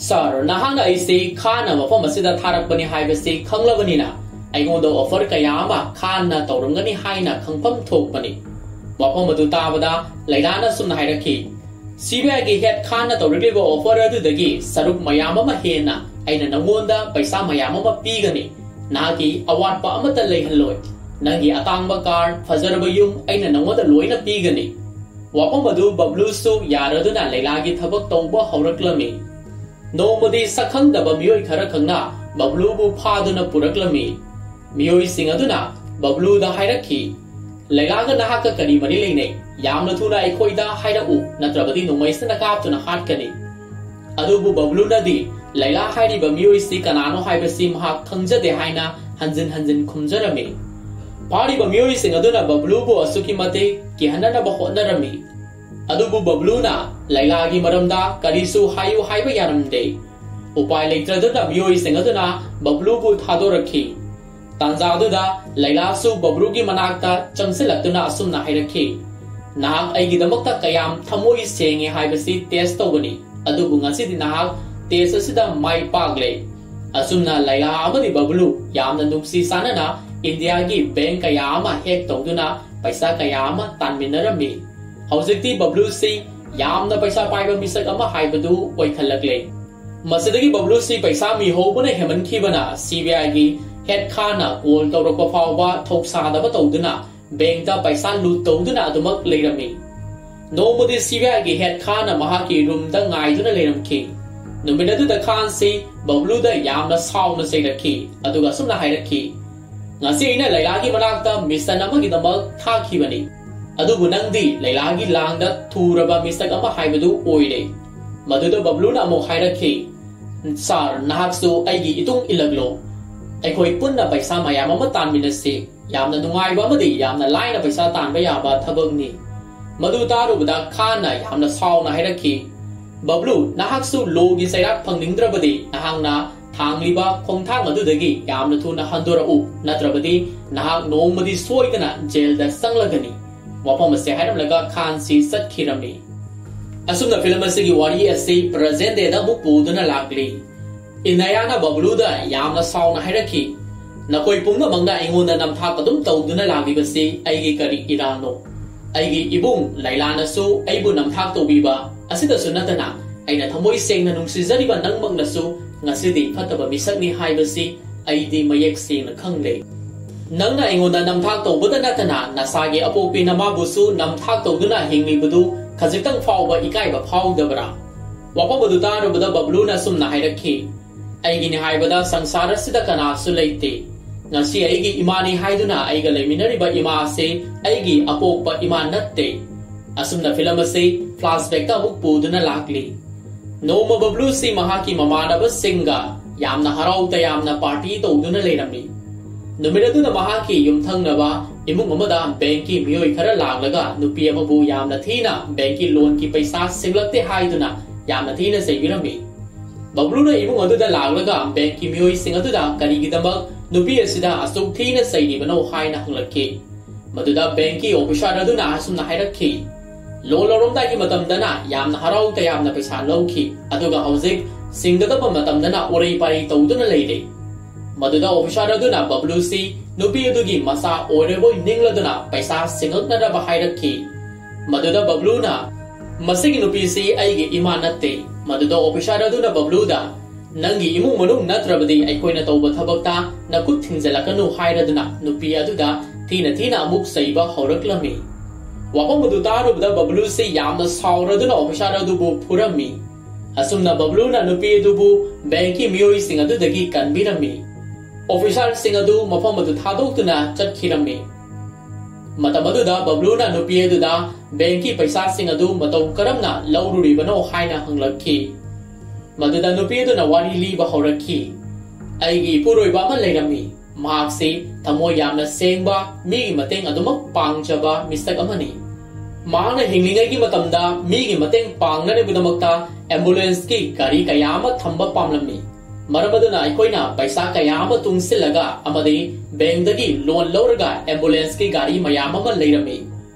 "ꯁꯥꯔ, ꯅꯍꯥꯛꯅ ꯑꯩꯁꯤ ꯈꯥꯟꯅ ꯃꯐꯝ ꯑꯁꯤꯗ ꯊꯥꯔꯛꯄꯅꯤ ꯍꯥꯏꯕꯁꯤ ꯈꯪꯂꯕꯅꯤꯅ ꯑꯩꯉꯣꯟꯗ ꯑꯣꯐꯔ ꯀꯌꯥ ꯑꯃ ꯈꯥꯟꯅ ꯇꯧꯔꯝꯒꯅꯤ ꯍꯥꯏꯅ ꯈꯪꯐꯝ ꯊꯣꯛꯄꯅꯤ꯫" ꯋꯥꯐꯝ ꯑꯗꯨ ꯇꯥꯕꯗ ꯂꯩꯂꯥꯅ ꯁꯨꯝꯅ ꯍꯥꯏꯔꯛꯈꯤ, "ꯁꯤ ꯕꯤ ꯑꯥꯏꯒꯤ ꯍꯦꯠ ꯈꯥꯟꯅ ꯇꯧꯔꯛꯂꯤꯕ ꯑꯣꯐꯔ ꯑꯗꯨꯗꯒꯤ ꯁꯔꯨꯛ ꯃꯌꯥꯝ ꯑꯃ ꯍꯦꯟꯅ ꯑꯩꯅ ꯅꯪꯉꯣꯟꯗ ꯄꯩꯁꯥ ꯃꯌꯥꯝ ꯑꯃ ꯄꯤꯒꯅꯤ꯫ ꯅꯍꯥꯛꯀꯤ ꯑꯋꯥꯠꯄ ꯑꯃꯠꯇ ꯂꯩꯍꯜꯂꯣꯏ꯫ ꯅꯪꯒꯤ ꯑꯇꯥꯡꯕ ꯀꯥꯔ, ꯐꯖꯔꯕ ꯌꯨꯝ ꯑꯩꯅ ꯅꯪꯉꯣꯟꯗ ꯂꯣꯏꯅ ꯄꯤꯒꯅꯤ꯫" ꯋꯥꯐꯝ ꯑꯗꯨ ꯕꯕ꯭ꯂꯨꯁꯨ ꯌꯥꯔꯗꯨꯅ ꯂꯩꯂꯥꯒꯤ ꯊꯕꯛ ꯇꯧꯕ ꯍꯧꯔꯛꯂꯝꯃꯤ꯫ ꯅꯣꯡꯃꯗꯤ ꯁꯛꯈꯪꯗꯕ ꯃꯤꯑꯣꯏ ꯈꯔ ꯈꯛꯅ ꯕꯕ꯭ꯂꯨꯕꯨ ꯐꯥꯗꯨꯅ ꯄꯨꯔꯛꯂꯝꯃꯤ꯫ ꯃꯤꯑꯣꯏꯁꯤꯡ ꯑꯗꯨꯅ ꯕꯕ꯭ꯂꯨꯗ ꯍꯥꯏꯔꯛꯈꯤ, "ꯂꯩꯂꯥꯒ ꯅꯍꯥꯛꯀ ꯀꯔꯤ ꯃꯔꯤ ꯂꯩꯅꯩ? ꯌꯥꯝꯅ ꯊꯨꯅ ꯑꯩꯈꯣꯏꯗ ꯍꯥꯏꯔꯛꯎ, ꯅꯠꯇ꯭ꯔꯕꯗꯤ ꯅꯣꯡꯃꯩꯁꯤꯅ ꯀꯥꯞꯇꯨꯅ ꯍꯥꯠꯀꯅꯤ꯫" ꯑꯗꯨꯕꯨ ꯕꯕ꯭ꯂꯨꯅꯗꯤ ꯂꯩꯂꯥ ꯍꯥꯏꯔꯤꯕ ꯃꯤꯑꯣꯏꯁꯤ ꯀꯅꯥꯅꯣ ꯍꯥꯏꯕꯁꯤ ꯃꯍꯥꯛ ꯈꯪꯖꯗꯦ ꯍꯥꯏꯅ ꯍꯟꯖꯤꯟ ꯍꯟꯖꯤꯟ ꯈꯨꯝꯖꯔꯝꯃꯤ꯫ ꯐꯥꯔꯤꯕ ꯃꯤꯑꯣꯏꯁꯤꯡ ꯑꯗꯨꯅ ꯕꯕ꯭ꯂꯨꯕꯨ ꯑꯁꯨꯛꯀꯤ ꯃꯇꯤꯛ ꯀꯤꯍꯟꯅꯅꯕ ꯍꯣꯠꯅꯔꯝꯃꯤ꯫ ꯑꯗꯨꯕꯨ ꯕꯕ꯭ꯂꯨꯅ ꯂꯩꯂꯥꯒꯤ ꯃꯔꯝꯗ ꯀꯔꯤꯁꯨ ꯍꯥꯏꯌꯨ ꯍꯥꯏꯕ ꯌꯥꯔꯝꯗꯦ꯫ ꯎꯄꯥꯏ ꯂꯩꯇ꯭ꯔꯗꯨꯅ ꯃꯤꯑꯣꯏꯁꯤꯡ ꯑꯗꯨꯅ ꯕꯕ꯭ꯂꯨꯕꯨ ꯊꯥꯗꯣꯔꯛꯈꯤ꯫ ꯇꯥꯟꯖꯥꯗꯨꯗ ꯂꯩꯂꯥꯁꯨ ꯕꯕ꯭ꯂꯨꯒꯤ ꯃꯅꯥꯛꯇ ꯆꯪꯁꯤꯜꯂꯛꯇꯨꯅ ꯑꯁꯨꯝꯅ ꯍꯥꯏꯔꯛꯈꯤ, "ꯅꯍꯥꯛ ꯑꯩꯒꯤꯗꯃꯛꯇ ꯀꯌꯥꯝ ꯊꯃꯣꯏ ꯁꯦꯡꯉꯤ ꯍꯥꯏꯕꯁꯤ ꯇꯦꯁ ꯇꯧꯕꯅꯤ, ꯑꯗꯨꯕꯨ ꯉꯁꯤꯗꯤ ꯅꯍꯥꯛ ꯇꯦꯁ ꯑꯁꯤꯗ ꯃꯥꯏ ꯄꯥꯛꯂꯦ꯫" ꯑꯁꯨꯝꯅ ꯂꯩꯂꯥ ꯑꯃꯗꯤ ꯕꯕ꯭ꯂꯨ ꯌꯥꯝꯅ ꯅꯨꯡꯁꯤ ꯆꯥꯟꯅꯅ ꯏꯟꯗꯤꯌꯥꯒꯤ ꯕꯦꯡꯛ ꯀꯌꯥ ꯑꯃ ꯍꯦꯛ ꯇꯧꯗꯨꯅ ꯄꯩꯁꯥ ꯀꯌꯥ ꯑꯃ ꯇꯥꯟꯃꯤꯟꯅꯔꯝꯃꯤ꯫ ꯍꯧꯖꯤꯛꯇꯤ ꯕꯕ꯭ꯂꯨꯁꯤ ꯌꯥꯝꯅ ꯄꯩꯁꯥ ꯄꯥꯏꯕ ꯃꯤꯁꯛ ꯑꯃ ꯍꯥꯏꯕꯗꯨ ꯑꯣꯏꯈꯠꯂꯛꯂꯦ꯫ ꯃꯁꯤꯗꯒꯤ ꯕꯕ꯭ꯂꯨꯁꯤ ꯄꯩꯁꯥ ꯃꯤꯍꯧꯕꯅ ꯍꯦꯟꯃꯟꯈꯤꯕꯅ ꯁꯤ ꯕꯤ ꯑꯥꯏꯒꯤ ꯍꯦꯠ ꯈꯥꯟꯅ ꯀꯣꯜ ꯇꯧꯔꯛꯄ ꯐꯥꯎꯕ ꯊꯧꯁꯥꯗꯕ ꯇꯧꯗꯨꯅ ꯕꯦꯡꯛꯇ ꯄꯩꯁꯥ ꯂꯨꯠ ꯇꯧꯗꯨꯅ ꯑꯗꯨꯃꯛ ꯂꯩꯔꯝꯃꯤ꯫ ꯅꯣꯡꯃꯗꯤ ꯁꯤ ꯕꯤ ꯑꯥꯏꯒꯤ ꯍꯦꯠ ꯈꯥꯟꯅ ꯃꯍꯥꯛꯀꯤ ꯔꯨꯝꯗ ꯉꯥꯏꯗꯨꯅ ꯂꯩꯔꯝꯈꯤ꯫ ꯅꯨꯃꯤꯠ ꯑꯗꯨꯗ ꯈꯥꯟꯁꯤ ꯕꯕ꯭ꯂꯨꯗ ꯌꯥꯝꯅ ꯁꯥꯎꯅ ꯆꯩꯔꯛꯈꯤ, ꯑꯗꯨꯒ ꯑꯁꯨꯝꯅ ꯍꯥꯏꯔꯛꯈꯤ, "ꯉꯁꯤ ꯑꯩꯅ ꯂꯩꯂꯥꯒꯤ ꯃꯅꯥꯛꯇ ꯃꯤꯁꯟ ꯑꯃꯒꯤꯗꯃꯛ ꯊꯥꯈꯤꯕꯅꯤ, ꯑꯗꯨꯕꯨ ꯅꯪꯗꯤ ꯂꯩꯂꯥꯒꯤ ꯂꯥꯡꯗ ꯊꯨꯔꯕ ꯃꯤꯁꯛ ꯑꯃ ꯍꯥꯏꯕꯗꯨ ꯑꯣꯏꯔꯦ꯫" ꯃꯗꯨꯗ ꯕꯕ꯭ꯂꯨꯅ ꯑꯃꯨꯛ ꯍꯥꯏꯔꯛꯈꯤ, "ꯁꯥꯔ, ꯅꯍꯥꯛꯁꯨ ꯑꯩꯒꯤ ꯏꯇꯨꯡ ꯏꯜꯂꯛꯂꯣ꯫ ꯑꯩꯈꯣꯏ ꯄꯨꯟꯅ ꯄꯩꯁꯥ ꯃꯌꯥꯝ ꯑꯃ ꯇꯥꯟꯃꯤꯟꯅꯁꯤ꯫ ꯌꯥꯝꯅ ꯅꯨꯡꯉꯥꯏꯕ ꯑꯃꯗꯤ ꯌꯥꯝꯅ ꯂꯥꯏꯅ ꯄꯩꯁꯥ ꯇꯥꯟꯕ ꯌꯥꯕ ꯊꯕꯛꯅꯤ꯫ ꯃꯗꯨ ꯇꯥꯔꯨꯕꯗ ꯈꯥꯟꯅ ꯌꯥꯝꯅ ꯁꯥꯎꯅ ꯍꯥꯏꯔꯛꯈꯤ, "ꯕꯕ꯭ꯂꯨ, ꯅꯍꯥꯛꯁꯨ ꯂꯣꯒꯤ ꯆꯩꯔꯥꯛ ꯐꯪꯅꯤꯡꯗ꯭ꯔꯕꯗꯤ ꯅꯍꯥꯛꯅ ꯊꯥꯡꯂꯤꯕ ꯈꯣꯡꯊꯥꯡ ꯑꯗꯨꯗꯒꯤ ꯌꯥꯝꯅ ꯊꯨꯅ ꯍꯟꯗꯣꯔꯛꯎ, ꯅꯠꯇ꯭ꯔꯕꯗꯤ ꯅꯍꯥꯛ ꯅꯣꯡꯃꯗꯤ ꯁꯣꯏꯗꯅ ꯖꯦꯜꯗ ꯆꯪꯂꯒꯅꯤ"꯫ ꯋꯥꯐꯝ ꯑꯁꯤ ꯍꯥꯏꯔꯝꯂꯒ ꯈꯥꯟꯁꯤ ꯆꯠꯈꯤꯔꯝꯃꯤ꯫ ꯑꯁꯨꯝꯅ ꯐꯤꯂꯝ ꯑꯁꯤꯒꯤ ꯋꯥꯔꯤ ꯑꯁꯤ present dayꯗ ꯑꯃꯨꯛ ꯄꯨꯗꯨꯅ ꯂꯥꯛꯂꯤ꯫ ꯏꯅꯌꯥꯅ ꯕꯕ꯭ꯂꯨꯗ ꯌꯥꯝꯅ ꯁꯥꯎꯅ ꯍꯥꯏꯔꯛꯈꯤ, "ꯅꯈꯣꯏ ꯄꯨꯝꯅꯃꯛꯅ ꯑꯩꯉꯣꯟꯗ ꯅꯝꯊꯥꯛ ꯑꯗꯨꯝ ꯇꯧꯗꯨꯅ ꯂꯥꯛꯂꯤꯕꯁꯤ ꯑꯩꯒꯤ ꯀꯔꯤ ꯏꯔꯥꯟꯅꯣ? ꯑꯩꯒꯤ ꯏꯕꯨꯡ ꯂꯩꯂꯥꯅꯁꯨ ꯑꯩꯕꯨ ꯅꯝꯊꯥꯛ ꯇꯧꯕꯤꯕ ꯑꯁꯤꯗꯁꯨ ꯅꯠꯇꯅ, ꯑꯩꯅ ꯊꯃꯣꯏ ꯁꯦꯡꯅ ꯅꯨꯡꯁꯤꯖꯔꯤꯕ ꯅꯪꯃꯛꯅꯁꯨ ꯉꯁꯤꯗꯤ ꯐꯠꯇꯕ ꯃꯤꯁꯛꯅꯤ ꯍꯥꯏꯕꯁꯤ ꯑꯩꯗꯤ ꯃꯌꯦꯛ ꯁꯦꯡꯅ ꯈꯪꯂꯦ꯫ ꯅꯪꯅ ꯑꯩꯉꯣꯟꯗ ꯅꯝꯊꯥꯛ ꯇꯧꯕꯗ ꯅꯠꯇꯅ, ꯅꯁꯥꯒꯤ ꯑꯄꯣꯛꯄꯤ ꯅꯃꯥꯕꯨꯁꯨ ꯅꯝꯊꯥꯛ ꯇꯧꯗꯨꯅ ꯍꯤꯡꯂꯤꯕꯗꯨ ꯈꯖꯤꯛꯇꯪ ꯐꯥꯎꯕ ꯏꯀꯥꯏꯕ ꯐꯥꯎꯗꯕ꯭ꯔꯥ?" ꯋꯥꯐꯝ ꯑꯗꯨ ꯇꯥꯔꯨꯕꯗ ꯕꯕ꯭ꯂꯨꯅ ꯑꯁꯨꯝꯅ ꯍꯥꯏꯔꯛꯈꯤ, "ꯑꯩꯒꯤꯅꯤ ꯍꯥꯏꯕꯗ ꯁꯪꯁꯥꯔ ꯑꯁꯤꯗ ꯀꯅꯥꯁꯨ ꯂꯩꯇꯦ꯫ ꯉꯁꯤ ꯑꯩꯒꯤ ꯏꯃꯥꯅꯤ ꯍꯥꯏꯗꯨꯅ ꯑꯩꯒ ꯂꯩꯃꯤꯟꯅꯔꯤꯕ ꯏꯃꯥ ꯑꯁꯤ ꯑꯩꯒꯤ ꯑꯄꯣꯛꯄ ꯏꯃꯥ ꯅꯠꯇꯦ"꯫ ꯑꯁꯨꯝꯅ ꯐꯤꯂꯝ ꯑꯁꯤ flashbackꯇ ꯑꯃꯨꯛ ꯄꯨꯗꯨꯅ ꯂꯥꯛꯂꯤ꯫ ꯅꯣꯡꯃ ꯕꯕ꯭ꯂꯨꯁꯤ ꯃꯍꯥꯛꯀꯤ ꯃꯃꯥꯟꯅꯕꯁꯤꯡꯒ ꯌꯥꯝꯅ ꯍꯔꯥꯎ ꯇꯌꯥꯝꯅ party ꯇꯧꯗꯨꯅ ꯂꯩꯔꯝꯃꯤ꯫ ꯅꯨꯃꯤꯠ ꯑꯗꯨꯗ ꯃꯍꯥꯛꯀꯤ ꯌꯨꯝꯊꯪꯅꯕ ꯏꯃꯨꯡ ꯑꯃꯗ bankꯀꯤ ꯃꯤꯑꯣꯏ ꯈꯔ ꯂꯥꯛꯂꯒ ꯅꯨꯄꯤ ꯑꯃꯕꯨ ꯌꯥꯝꯅ ꯊꯤꯅ bankꯀꯤ loanꯒꯤ ꯄꯩꯁꯥ ꯁꯤꯡꯂꯛꯇꯦ ꯍꯥꯏꯗꯨꯅ ꯌꯥꯝꯅ ꯊꯤꯅ ꯆꯩꯕꯤꯔꯝꯃꯤ꯫ ꯕꯕ꯭ꯂꯨꯅ ꯏꯃꯨꯡ ꯑꯗꯨꯗ ꯂꯥꯛꯂꯒ bankꯀꯤ ꯃꯤꯑꯣꯏꯁꯤꯡ ꯑꯗꯨꯗ ꯀꯔꯤꯒꯤꯗꯃꯛ ꯅꯨꯄꯤ ꯑꯁꯤꯗ ꯑꯁꯨꯛ ꯊꯤꯅ ꯆꯩꯔꯤꯕꯅꯣ ꯍꯥꯏꯅ ꯍꯪꯂꯛꯈꯤ꯫ ꯃꯗꯨꯗ bankꯀꯤ officer ꯑꯗꯨꯅ ꯑꯁꯨꯝꯅ ꯍꯥꯏꯔꯛꯈꯤ, "Loan ꯂꯧꯔꯝꯗꯥꯏꯒꯤ ꯃꯇꯝꯗꯅ ꯌꯥꯝꯅ ꯍꯔꯥꯎ ꯇꯌꯥꯝꯅ ꯄꯩꯁꯥ ꯂꯧꯈꯤ, ꯑꯗꯨꯒ ꯍꯧꯖꯤꯛ ꯁꯤꯡꯒꯗꯕ ꯃꯇꯝꯗꯅ ꯎꯔꯩ ꯄꯥꯔꯩ ꯇꯧꯗꯨꯅ ꯂꯩꯔꯦ"꯫ ꯃꯗꯨꯗ officer ꯑꯗꯨꯅ ꯕꯕ꯭ꯂꯨꯁꯤ ꯅꯨꯄꯤ ꯑꯗꯨꯒꯤ ꯃꯆꯥ ꯑꯣꯏꯔꯕꯣꯏ ꯅꯤꯡꯂꯗꯨꯅ ꯄꯩꯁꯥ ꯁꯤꯡꯂꯛꯅꯅꯕ ꯍꯥꯏꯔꯛꯈꯤ꯫ ꯃꯗꯨꯗ ꯕꯕ꯭ꯂꯨꯅ, "ꯃꯁꯤꯒꯤ ꯅꯨꯄꯤꯁꯤ ꯑꯩꯒꯤ ꯏꯃꯥ ꯅꯠꯇꯦ"꯫ ꯃꯗꯨꯗ officer ꯑꯗꯨꯅ ꯕꯕ꯭ꯂꯨꯗ, "ꯅꯪꯒꯤ ꯏꯃꯨꯡ ꯃꯅꯨꯡ ꯅꯠꯇ꯭ꯔꯕꯗꯤ ꯑꯩꯈꯣꯏꯅ ꯇꯧꯕ ꯊꯕꯛꯇ ꯅꯈꯨꯠ ꯊꯤꯡꯖꯤꯜꯂꯛꯀꯅꯨ" ꯍꯥꯏꯔꯗꯨꯅ ꯅꯨꯄꯤ ꯑꯗꯨꯗ ꯊꯤꯅ ꯊꯤꯅ ꯑꯃꯨꯛ ꯆꯩꯕ ꯍꯧꯔꯛꯂꯝꯃꯤ꯫ ꯋꯥꯐꯝ ꯑꯗꯨ ꯇꯥꯔꯨꯕꯗ ꯕꯕ꯭ꯂꯨꯁꯤ ꯌꯥꯝꯅ ꯁꯥꯎꯔꯗꯨꯅ officer ꯑꯗꯨꯕꯨ ꯐꯨꯔꯝꯃꯤ꯫ ꯑꯁꯨꯝꯅ ꯕꯕ꯭ꯂꯨꯅ ꯅꯨꯄꯤ ꯑꯗꯨꯕꯨ bankꯀꯤ ꯃꯤꯑꯣꯏꯁꯤꯡ ꯑꯗꯨꯗꯒꯤ ꯀꯟꯕꯤꯔꯝꯃꯤ꯫ Officerꯁꯤꯡ ꯑꯗꯨ ꯃꯐꯝ ꯑꯗꯨ ꯊꯥꯗꯣꯛꯇꯨꯅ ꯆꯠꯈꯤꯔꯝꯃꯤ꯫ ꯃꯇꯝ ꯑꯗꯨꯗ ꯕꯕ꯭ꯂꯨꯅ ꯅꯨꯄꯤ ꯑꯗꯨꯗ bankꯀꯤ ꯄꯩꯁꯥꯁꯤꯡ ꯑꯗꯨ ꯃꯇꯧ ꯀꯔꯝꯅ ꯂꯧꯔꯨꯔꯤꯕꯅꯣ ꯍꯥꯏꯅ ꯍꯪꯂꯛꯈꯤ꯫ ꯃꯗꯨꯗ ꯅꯨꯄꯤ ꯑꯗꯨꯅ ꯋꯥꯔꯤ ꯂꯤꯕ ꯍꯧꯔꯛꯈꯤ꯫ ꯑꯩꯒꯤ ꯏꯄꯨꯔꯣꯏꯕ ꯑꯃ ꯂꯩꯔꯝꯃꯤ꯫ ꯃꯍꯥꯛꯁꯤ ꯊꯃꯣꯏ ꯌꯥꯝꯅ ꯁꯦꯡꯕ, ꯃꯤꯒꯤ ꯃꯇꯦꯡ ꯑꯗꯨꯃꯛ ꯄꯥꯡꯖꯕ ꯃꯤꯁꯛ ꯑꯃꯅꯤ꯫ ꯃꯍꯥꯛꯅ ꯍꯤꯡꯂꯤꯉꯩꯒꯤ ꯃꯇꯝꯗ ꯃꯤꯒꯤ ꯃꯇꯦꯡ ꯄꯥꯡꯅꯅꯕꯒꯤꯗꯃꯛꯇ ꯑꯦꯝꯕꯨꯂꯦꯟꯁꯀꯤ ꯒꯥꯔꯤ ꯀꯌꯥ ꯑꯃ ꯊꯝꯕ ꯄꯥꯝꯂꯝꯃꯤ꯫ ꯃꯔꯝ ꯑꯗꯨꯅ ꯑꯩꯈꯣꯏꯅ ꯄꯩꯁꯥ ꯀꯌꯥ ꯑꯃ ꯇꯨꯡꯁꯤꯜꯂꯒ ꯑꯃꯗꯤ ꯕꯦꯡꯗꯒꯤ ꯂꯣꯟ ꯂꯧꯔꯒ ꯑꯦꯝꯕꯨꯂꯦꯟꯁꯀꯤ ꯒꯥꯔꯤ ꯃꯌꯥꯝ ꯑꯃ ꯂꯩꯔꯝꯃꯤ꯫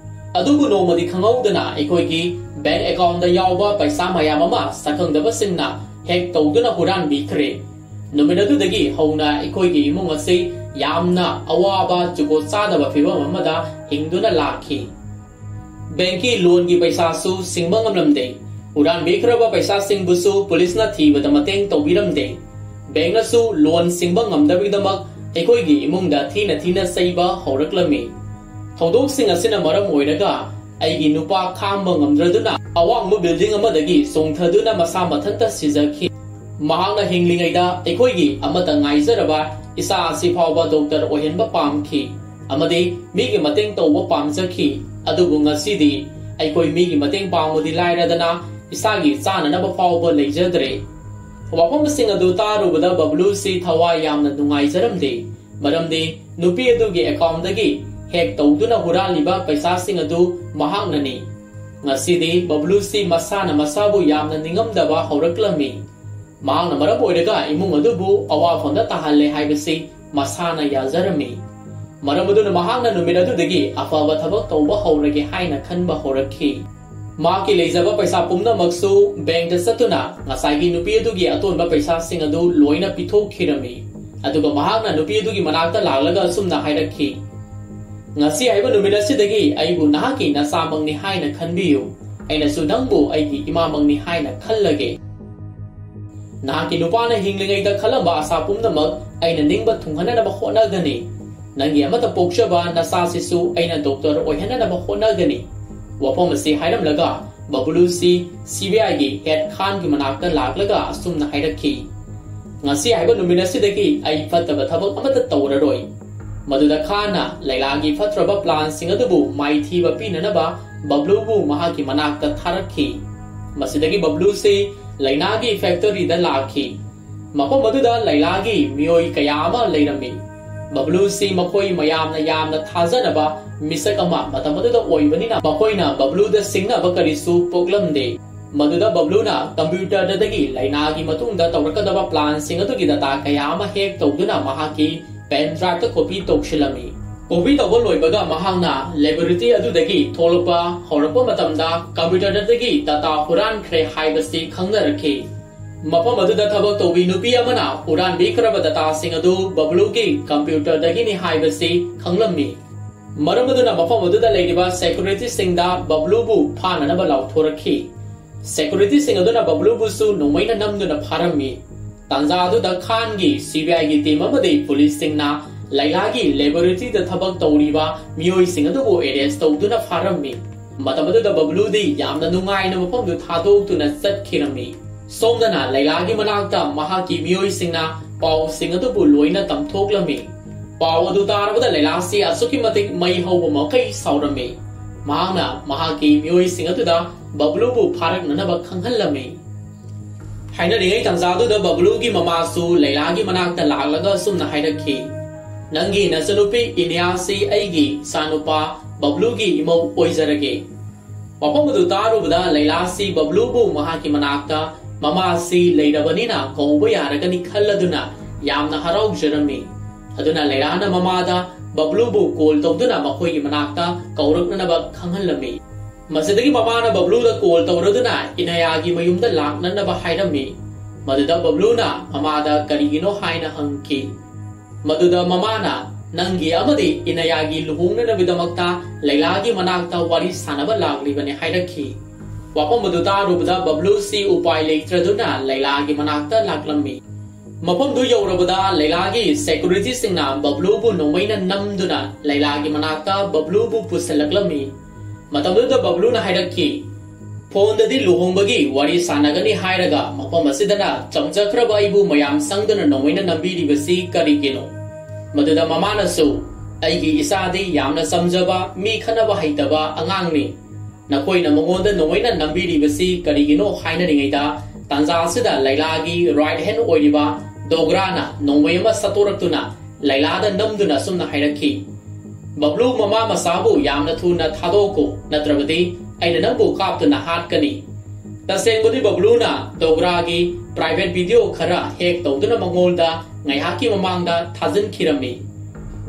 ꯑꯗꯨꯕꯨ ꯅꯣꯡꯃꯗꯤ ꯈꯪꯍꯧꯗꯅ ꯑꯩꯈꯣꯏꯒꯤ ꯕꯦꯡ ꯑꯦꯀꯥꯎꯟꯗ ꯌꯥꯎꯕ ꯄꯩꯁꯥ ꯃꯌꯥꯝ ꯑꯃ ꯁꯛꯈꯪꯗꯕꯁꯤꯡꯅ ꯍꯦꯛ ꯇꯧꯗꯨꯅ ꯍꯨꯔꯥꯟꯕꯤꯈ꯭ꯔꯦ꯫ ꯅꯨꯃꯤꯠ ꯑꯗꯨꯗꯒꯤ ꯍꯧꯅ ꯑꯩꯈꯣꯏꯒꯤ ꯏꯃꯨꯡ ꯑꯁꯤ ꯌꯥꯝꯅ ꯑꯋꯥꯕ, ꯖꯨꯒꯣꯠ ꯆꯥꯗꯕ ꯐꯤꯕꯝ ꯑꯃꯗ ꯍꯤꯡꯗꯨꯅ ꯂꯥꯛꯈꯤ꯫ ꯕꯦꯡꯀꯤ ꯂꯣꯟꯒꯤ ꯄꯩꯁꯥꯁꯨ ꯁꯤꯡꯕ ꯉꯝꯂꯝꯗꯦ꯫ ꯍꯨꯔꯥꯟꯕꯤꯈ꯭ꯔꯕ ꯄꯩꯁꯥꯁꯤꯡꯕꯨꯁꯨ ꯄꯨꯂꯤꯁꯅ ꯊꯤꯕꯗ ꯃꯇꯦꯡ ꯇꯧꯕꯤꯔꯝꯗꯦ꯫ ꯕꯦꯡꯅꯁꯨ ꯂꯣꯟ ꯁꯤꯡꯕ ꯉꯝꯗꯕꯒꯤꯗꯃꯛ ꯑꯩꯈꯣꯏꯒꯤ ꯏꯃꯨꯡꯗ ꯊꯤꯅ ꯊꯤꯅ ꯆꯩꯕ ꯍꯧꯔꯛꯂꯝꯃꯤ꯫ ꯊꯧꯗꯣꯛꯁꯤꯡ ꯑꯁꯤꯅ ꯃꯔꯝ ꯑꯣꯏꯔꯒ ꯑꯩꯒꯤ ꯅꯨꯄꯥ ꯈꯥꯡꯕ ꯉꯝꯗ꯭ꯔꯗꯨꯅ ꯑꯋꯥꯡꯕ ꯕꯤꯜꯗꯤꯡ ꯑꯃꯗꯒꯤ ꯆꯣꯡꯊꯗꯨꯅ ꯃꯁꯥ ꯃꯊꯟꯇ ꯁꯤꯖꯈꯤ꯫ ꯃꯍꯥꯛꯅ ꯍꯤꯡꯂꯤꯉꯩꯗ ꯑꯩꯈꯣꯏꯒꯤ ꯑꯃꯠꯇ ꯉꯥꯏꯖꯔꯕ ꯏꯆꯥ ꯑꯁꯤ ꯐꯥꯎꯕ ꯗꯣꯛꯇꯔ ꯑꯣꯏꯍꯟꯕ ꯄꯥꯝꯈꯤ ꯑꯃꯗꯤ ꯃꯤꯒꯤ ꯃꯇꯦꯡ ꯇꯧꯕ ꯄꯥꯝꯖꯈꯤ꯫ ꯑꯗꯨꯕꯨ ꯉꯁꯤꯗꯤ ꯑꯩꯈꯣꯏ ꯃꯤꯒꯤ ꯃꯇꯦꯡ ꯄꯥꯡꯕꯗꯤ ꯂꯥꯏꯔꯗꯅ ꯏꯁꯥꯒꯤ ꯆꯥꯅꯅꯕ ꯐꯥꯎꯕ ꯂꯩꯖꯗ꯭ꯔꯦ꯫ ꯋꯥꯐꯝꯁꯤꯡ ꯑꯗꯨ ꯇꯥꯔꯨꯕꯗ ꯕꯕꯂꯨꯁꯤ ꯊꯋꯥꯏ ꯌꯥꯝꯅ ꯅꯨꯡꯉꯥꯏꯖꯔꯝꯗꯦ꯫ ꯃꯔꯝꯗꯤ ꯅꯨꯄꯤ ꯑꯗꯨꯒꯤ ꯑꯦꯀꯥꯎꯟꯗꯒꯤ ꯍꯦꯛ ꯇꯧꯗꯨꯅ ꯍꯨꯔꯥꯜꯂꯤꯕ ꯄꯩꯁꯥꯁꯤꯡ ꯑꯗꯨ ꯃꯍꯥꯛꯅꯅꯤ꯫ ꯉꯁꯤꯗꯤ ꯕꯕꯂꯨꯁꯤ ꯃꯁꯥꯅ ꯃꯁꯥꯕꯨ ꯌꯥꯝꯅ ꯅꯤꯡꯉꯝꯗꯕ ꯍꯧꯔꯛꯂꯝꯃꯤ꯫ ꯃꯍꯥꯛꯅ ꯃꯔꯝ ꯑꯣꯏꯔꯒ ꯏꯃꯨꯡ ꯑꯗꯨꯕꯨ ꯑꯋꯥꯐꯝꯗ ꯇꯥꯍꯜꯂꯦ ꯍꯥꯏꯕꯁꯤ ꯃꯁꯥꯅ ꯌꯥꯖꯔꯝꯃꯤ꯫ ꯃꯔꯝ ꯑꯗꯨꯅ ꯃꯍꯥꯛꯅ ꯅꯨꯃꯤꯠ ꯑꯗꯨꯗꯒꯤ ꯑꯐꯕ ꯊꯕꯛ ꯇꯧꯕ ꯍꯧꯔꯒꯦ ꯍꯥꯏꯅ ꯈꯟꯕ ꯍꯧꯔꯛꯈꯤ꯫ ꯃꯍꯥꯛꯀꯤ ꯂꯩꯖꯕ ꯄꯩꯁꯥ ꯄꯨꯝꯅꯃꯛꯁꯨ ꯕꯦꯡꯗ ꯆꯠꯇꯨꯅ ꯉꯁꯥꯏꯒꯤ ꯅꯨꯄꯤ ꯑꯗꯨꯒꯤ ꯑꯇꯣꯟꯕ ꯄꯩꯁꯥꯁꯤꯡ ꯑꯗꯨ ꯂꯣꯏꯅ ꯄꯤꯊꯣꯛꯈꯤꯔꯝꯃꯤ꯫ ꯑꯗꯨꯒ ꯃꯍꯥꯛꯅ ꯅꯨꯄꯤ ꯑꯗꯨꯒꯤ ꯃꯅꯥꯛꯇ ꯂꯥꯛꯂꯒ ꯑꯁꯨꯝꯅ ꯍꯥꯏꯔꯛꯈꯤ, "ꯉꯁꯤ ꯍꯥꯏꯕ ꯅꯨꯃꯤꯠ ꯑꯁꯤꯗꯒꯤ ꯑꯩꯕꯨ ꯅꯍꯥꯛꯀꯤ ꯅꯆꯥꯃꯛꯅꯤ ꯍꯥꯏꯅ ꯈꯟꯕꯤꯌꯨ꯫ ꯑꯩꯅꯁꯨ ꯅꯪꯕꯨ ꯑꯩꯒꯤ ꯏꯃꯥꯃꯛꯅꯤ ꯍꯥꯏꯅ ꯈꯜꯂꯒꯦ꯫ ꯅꯍꯥꯛꯀꯤ ꯅꯨꯄꯥꯅ ꯍꯤꯡꯂꯤꯉꯩꯗ ꯈꯜꯂꯝꯕ ꯑꯁꯥ ꯄꯨꯝꯅꯃꯛ ꯑꯩꯅ ꯅꯤꯡꯕ ꯊꯨꯡꯍꯟꯅꯅꯕ ꯍꯣꯠꯅꯒꯅꯤ꯫ ꯅꯪꯒꯤ ꯑꯃꯠꯇ ꯄꯣꯛꯆꯕ ꯅꯆꯥꯁꯤꯁꯨ ꯑꯩꯅ ꯗꯣꯛꯇꯔ ꯑꯣꯏꯍꯟꯅꯅꯕ ꯍꯣꯠꯅꯒꯅꯤ꯫" ꯋꯥꯐꯝ ꯑꯁꯤ ꯍꯥꯏꯔꯝꯂꯒ ꯕꯕꯂꯨꯁꯤ ꯁꯤ ꯕꯤ ꯑꯥꯏꯒꯤ ꯍꯦꯗ ꯈꯥꯟꯒꯤ ꯃꯅꯥꯛꯇ ꯂꯥꯛꯂꯒ ꯑꯁꯨꯝꯅ ꯍꯥꯏꯔꯛꯈꯤ, "ꯉꯁꯤ ꯍꯥꯏꯕ ꯅꯨꯃꯤꯠ ꯑꯁꯤꯗꯒꯤ ꯑꯩ ꯐꯠꯇꯕ ꯊꯕꯛ ꯑꯃꯠꯇ ꯇꯧꯔꯔꯣꯏ꯫" ꯃꯗꯨꯗ ꯈꯥꯟꯅ ꯂꯩꯂꯥꯒꯤ ꯐꯠꯇ꯭ꯔꯕ ꯄ꯭ꯂꯥꯟꯁꯤꯡ ꯑꯗꯨꯕꯨ ꯃꯥꯏꯊꯤꯕ ꯄꯤꯅꯅꯕ ꯕꯕꯂꯨꯕꯨ ꯃꯍꯥꯛꯀꯤ ꯃꯅꯥꯛꯇ ꯊꯥꯔꯛꯈꯤ꯫ ꯃꯁꯤꯗꯒꯤ ꯕꯕꯂꯨꯁꯤ ꯂꯩꯅꯥꯒꯤ ꯐꯦꯛꯇꯔꯤꯗ ꯂꯥꯛꯈꯤ꯫ ꯃꯐꯝ ꯑꯗꯨꯗ ꯂꯩꯂꯥꯒꯤ ꯃꯤꯑꯣꯏ ꯀꯌꯥ ꯑꯃ ꯂꯩꯔꯝꯃꯤ꯫ ꯕꯕ꯭ꯂꯨꯁꯤ ꯃꯈꯣꯏ ꯃꯌꯥꯝꯅ ꯌꯥꯝꯅ ꯊꯥꯖꯅꯕ ꯃꯤꯁꯛ ꯑꯃ ꯃꯇꯝ ꯑꯗꯨꯗ ꯑꯣꯏꯕꯅꯤꯅ, ꯃꯈꯣꯏꯅ ꯕꯕ꯭ꯂꯨꯗ ꯁꯤꯡꯅꯕ ꯀꯔꯤꯁꯨ ꯄꯣꯛꯂꯝꯗꯦ꯫ ꯃꯗꯨꯗ ꯕꯕ꯭ꯂꯨꯅ ꯀꯝꯄ꯭ꯌꯨꯇꯔꯗꯒꯤ ꯂꯩꯅꯥꯒꯤ ꯃꯇꯨꯡꯗ ꯇꯧꯔꯛꯀꯗꯕ ꯄ꯭ꯂꯥꯟꯁꯤꯡ ꯑꯗꯨꯒꯤ ꯗꯇꯥ ꯀꯌꯥ ꯑꯃ ꯍꯦꯛ ꯇꯧꯗꯨꯅ ꯃꯍꯥꯛꯀꯤ ꯄꯦꯟ ꯗ꯭ꯔꯥꯏꯚꯇ ꯀꯣꯄꯤ ꯇꯧꯁꯤꯜꯂꯝꯃꯤ꯫ ꯀꯣꯄꯤ ꯇꯧꯕ ꯂꯣꯏꯕꯒ ꯃꯍꯥꯛꯅ ꯂꯦꯕꯣꯔꯦꯇꯔꯤ ꯑꯗꯨꯗꯒꯤ ꯊꯣꯛꯂꯛꯄ ꯍꯧꯔꯛꯄ ꯃꯇꯝꯗ ꯀꯝꯄ꯭ꯌꯨꯇꯔꯗꯒꯤ ꯗꯇꯥ ꯍꯨꯔꯥꯟꯈ꯭ꯔꯦ ꯍꯥꯏꯕꯁꯤ ꯈꯪꯅꯔꯛꯈꯤ꯫ ꯃꯐꯝ ꯑꯗꯨꯗ ꯊꯕꯛ ꯇꯧꯕꯤ ꯅꯨꯄꯤ ꯑꯃꯅ ꯍꯨꯔꯥꯟꯕꯤꯈ꯭ꯔꯕ ꯗꯇꯥꯁꯤꯡ ꯑꯗꯨ ꯕꯕ꯭ꯂꯨꯒꯤ ꯀꯝꯄ꯭ꯌꯨꯇꯔꯗꯒꯤꯅꯤ ꯍꯥꯏꯕꯁꯤ ꯈꯪꯂꯝꯃꯤ꯫ ꯃꯔꯝ ꯑꯗꯨꯅ ꯃꯐꯝ ꯑꯗꯨꯗ ꯂꯩꯔꯤꯕ ꯁꯦꯀ꯭ꯌꯨꯔꯤꯇꯤꯁꯤꯡꯗ ꯕꯕ꯭ꯂꯨꯕꯨ ꯐꯥꯅꯅꯕ ꯂꯥꯎꯊꯣꯔꯛꯈꯤ꯫ ꯁꯦꯀ꯭ꯌꯨꯔꯤꯇꯤꯁꯤꯡ ꯑꯗꯨꯅ ꯕꯕ꯭ꯂꯨꯕꯨꯁꯨ ꯅꯣꯡꯃꯩꯅ ꯅꯝꯗꯨꯅ ꯐꯥꯔꯝꯃꯤ꯫ ꯇꯥꯟꯖꯥ ꯑꯗꯨꯗ ꯈꯥꯟꯒꯤ ꯁꯤ ꯕꯤ ꯑꯥꯏꯒꯤ ꯇꯤꯝ ꯑꯃꯗꯤ ꯄꯨꯂꯤꯁꯁꯤꯡꯅ ꯂꯩꯂꯥꯒꯤ ꯂꯦꯕꯣꯔꯦꯇꯔꯤꯗ ꯊꯕꯛ ꯇꯧꯔꯤꯕ ꯃꯤꯑꯣꯏꯁꯤꯡ ꯑꯗꯨꯕꯨ ꯑꯦꯔꯦꯁ ꯇꯧꯗꯨꯅ ꯐꯥꯔꯝꯃꯤ꯫ ꯃꯇꯝ ꯑꯗꯨꯗ ꯕꯕ꯭ꯂꯨꯗꯤ ꯌꯥꯝꯅ ꯅꯨꯡꯉꯥꯏꯅ ꯃꯐꯝꯗꯨ ꯊꯥꯗꯣꯛꯇꯨꯅ ꯆꯠꯈꯤꯔꯝꯃꯤ꯫ ꯁꯣꯝꯗꯅ ꯂꯩꯂꯥꯒꯤ ꯃꯅꯥꯛꯇ ꯃꯍꯥꯛꯀꯤ ꯃꯤꯑꯣꯏꯁꯤꯡꯅ ꯄꯥꯎꯁꯤꯡ ꯑꯗꯨꯕꯨ ꯂꯣꯏꯅ ꯇꯝꯊꯣꯛꯂꯝꯃꯤ꯫ ꯄꯥꯎ ꯑꯗꯨ ꯇꯥꯔꯕꯗ ꯂꯩꯂꯥꯁꯤ ꯑꯁꯨꯛꯀꯤ ꯃꯇꯤꯛ ꯃꯩ ꯍꯧꯕ ꯃꯈꯩ ꯁꯥꯎꯔꯝꯃꯤ꯫ ꯃꯍꯥꯛꯅ ꯃꯍꯥꯛꯀꯤ ꯃꯤꯑꯣꯏꯁꯤꯡ ꯑꯗꯨꯗ ꯕꯕ꯭ꯂꯨꯕꯨ ꯐꯥꯔꯛꯅꯅꯕ ꯈꯪꯍꯜꯂꯝꯃꯤ꯫ ꯍꯥꯏꯅꯔꯤꯉꯩ ꯇꯥꯟꯖꯥꯗꯨꯗ ꯕꯕ꯭ꯂꯨꯒꯤ ꯃꯃꯥꯁꯨ ꯂꯩꯂꯥꯒꯤ ꯃꯅꯥꯛꯇ ꯂꯥꯛꯂꯒ ꯑꯁꯨꯝꯅ ꯍꯥꯏꯔꯛꯈꯤ, "ꯅꯪꯒꯤ ꯅꯆꯟꯅꯨꯄꯤ ꯏꯅꯤꯌꯥꯁꯤ ꯑꯩꯒꯤ ꯏꯆꯥꯅꯨꯄꯥ ꯕꯕ꯭ꯂꯨꯒꯤ ꯏꯃꯧ ꯑꯣꯏꯖꯔꯒꯦ"꯫ ꯋꯥꯐꯝ ꯑꯗꯨ ꯇꯥꯔꯨꯕꯗ ꯂꯩꯂꯥꯁꯤ ꯕꯕ꯭ꯂꯨꯕꯨ ꯃꯍꯥꯛꯀꯤ ꯃꯅꯥꯛꯇ ꯃꯃꯥꯁꯤ ꯂꯩꯔꯕꯅꯤꯅ ꯀꯧꯕ ꯌꯥꯔꯒꯅꯤ ꯈꯜꯂꯗꯨꯅ ꯌꯥꯝꯅ ꯍꯔꯥꯎꯖꯔꯝꯃꯤ꯫ ꯑꯗꯨꯅ ꯂꯩꯂꯥꯅ ꯃꯃꯥꯗ ꯕꯕ꯭ꯂꯨꯕꯨ ꯀꯣꯜ ꯇꯧꯗꯨꯅ ꯃꯈꯣꯏꯒꯤ ꯃꯅꯥꯛꯇ ꯀꯧꯔꯛꯅꯅꯕ ꯈꯪꯍꯜꯂꯝꯃꯤ꯫ ꯃꯁꯤꯗꯒꯤ ꯃꯃꯥꯅ ꯕꯕ꯭ꯂꯨꯗ ꯀꯣꯜ ꯇꯧꯔꯗꯨꯅ ꯏꯅꯌꯥꯒꯤ ꯃꯌꯨꯝꯗ ꯂꯥꯛꯅꯅꯕ ꯍꯥꯏꯔꯝꯃꯤ꯫ ꯃꯗꯨꯗ ꯕꯕ꯭ꯂꯨꯅ ꯃꯃꯥꯗ ꯀꯔꯤꯒꯤꯅꯣ ꯍꯥꯏꯅ ꯍꯪꯈꯤ꯫ ꯃꯗꯨꯗ ꯃꯃꯥꯅ, "ꯅꯪꯒꯤ ꯑꯃꯗꯤ ꯏꯅꯌꯥꯒꯤ ꯂꯨꯍꯣꯡꯅꯅꯕꯒꯤꯗꯃꯛꯇ ꯂꯩꯂꯥꯒꯤ ꯃꯅꯥꯛꯇ ꯋꯥꯔꯤ ꯁꯥꯟꯅꯕ ꯂꯥꯛꯂꯤꯕꯅꯤ" ꯍꯥꯏꯔꯛꯈꯤ꯫ ꯋꯥꯐꯝ ꯑꯗꯨ ꯇꯥꯔꯨꯕꯗ ꯕꯕ꯭ꯂꯨꯁꯤ ꯎꯄꯥꯏ ꯂꯩꯇ꯭ꯔꯗꯨꯅ ꯂꯩꯂꯥꯒꯤ ꯃꯅꯥꯛꯇ ꯂꯥꯛꯂꯝꯃꯤ꯫ ꯃꯐꯝꯗꯨ ꯌꯧꯔꯕꯗ ꯂꯩꯂꯥꯒꯤ ꯁꯦꯀ꯭ꯌꯨꯔꯤꯇꯤꯁꯤꯡꯅ ꯕꯕ꯭ꯂꯨꯕꯨ ꯅꯣꯡꯃꯩꯅ ꯅꯝꯗꯨꯅ ꯂꯩꯂꯥꯒꯤ ꯃꯅꯥꯛꯇ ꯕꯕ꯭ꯂꯨꯕꯨ ꯄꯨꯁꯤꯜꯂꯛꯂꯝꯃꯤ꯫ ꯃꯇꯝꯗꯨꯗ ꯕꯕ꯭ꯂꯨꯅ ꯍꯥꯏꯔꯛꯈꯤ, "ꯐꯣꯟꯗꯗꯤ ꯂꯨꯍꯣꯡꯕꯒꯤ ꯋꯥꯔꯤ ꯁꯥꯟꯅꯒꯅꯤ ꯍꯥꯏꯔꯒ ꯃꯐꯝ ꯑꯁꯤꯗꯅ ꯆꯝꯖꯈ꯭ꯔꯕ ꯑꯩꯕꯨ ꯃꯌꯥꯝ ꯆꯪꯗꯨꯅ ꯅꯣꯡꯃꯩꯅ ꯅꯝꯕꯤꯔꯤꯕꯁꯤ ꯀꯔꯤꯒꯤꯅꯣ?" ꯃꯗꯨꯗ ꯃꯃꯥꯅꯁꯨ, "ꯑꯩꯒꯤ ꯏꯆꯥꯗꯤ ꯌꯥꯝꯅ ꯆꯝꯖꯕ, ꯃꯤ ꯈꯠꯅꯕ ꯍꯩꯇꯕ ꯑꯉꯥꯡꯅꯤ꯫ ꯅꯈꯣꯏꯅ ꯃꯉꯣꯟꯗ ꯅꯣꯡꯃꯩꯅ ꯅꯝꯕꯤꯔꯤꯕꯁꯤ ꯀꯔꯤꯒꯤꯅꯣ?" ꯍꯥꯏꯅꯔꯤꯉꯩꯗ ꯇꯥꯟꯖꯥ ꯑꯁꯤꯗ ꯂꯩꯂꯥꯒꯤ ꯔꯥꯏꯠ ꯍꯦꯟ ꯑꯣꯏꯔꯤꯕ ꯗꯣꯒ꯭ꯔꯥꯅ ꯅꯣꯡꯃꯩ ꯑꯃ ꯁꯠꯇꯣꯔꯛꯇꯨꯅ ꯂꯩꯂꯥꯗ ꯅꯝꯗꯨꯅ ꯑꯁꯨꯝꯅ ꯍꯥꯏꯔꯛꯈꯤ, "ꯕꯕ꯭ꯂꯨ, ꯃꯃꯥ ꯃꯆꯥꯕꯨ ꯌꯥꯝꯅ ꯊꯨꯅ ꯊꯥꯗꯣꯛꯈꯣ, ꯅꯠꯇ꯭ꯔꯕꯗꯤ ꯑꯩꯅ ꯅꯪꯕꯨ ꯀꯥꯞꯇꯨꯅ ꯍꯥꯠꯀꯅꯤ"꯫ ꯇꯁꯦꯡꯕꯗꯤ ꯕꯕ꯭ꯂꯨꯅ ꯗꯣꯒ꯭ꯔꯥꯒꯤ ꯄ꯭ꯔꯥꯏꯚꯦꯠ ꯚꯤꯗꯤꯑꯣ ꯈꯔ ꯍꯦꯛ ꯇꯧꯗꯨꯅ ꯃꯉꯣꯟꯗ ꯉꯥꯏꯍꯥꯛꯀꯤ ꯃꯃꯥꯡꯗ ꯊꯥꯖꯤꯟꯈꯤꯔꯝꯃꯤ꯫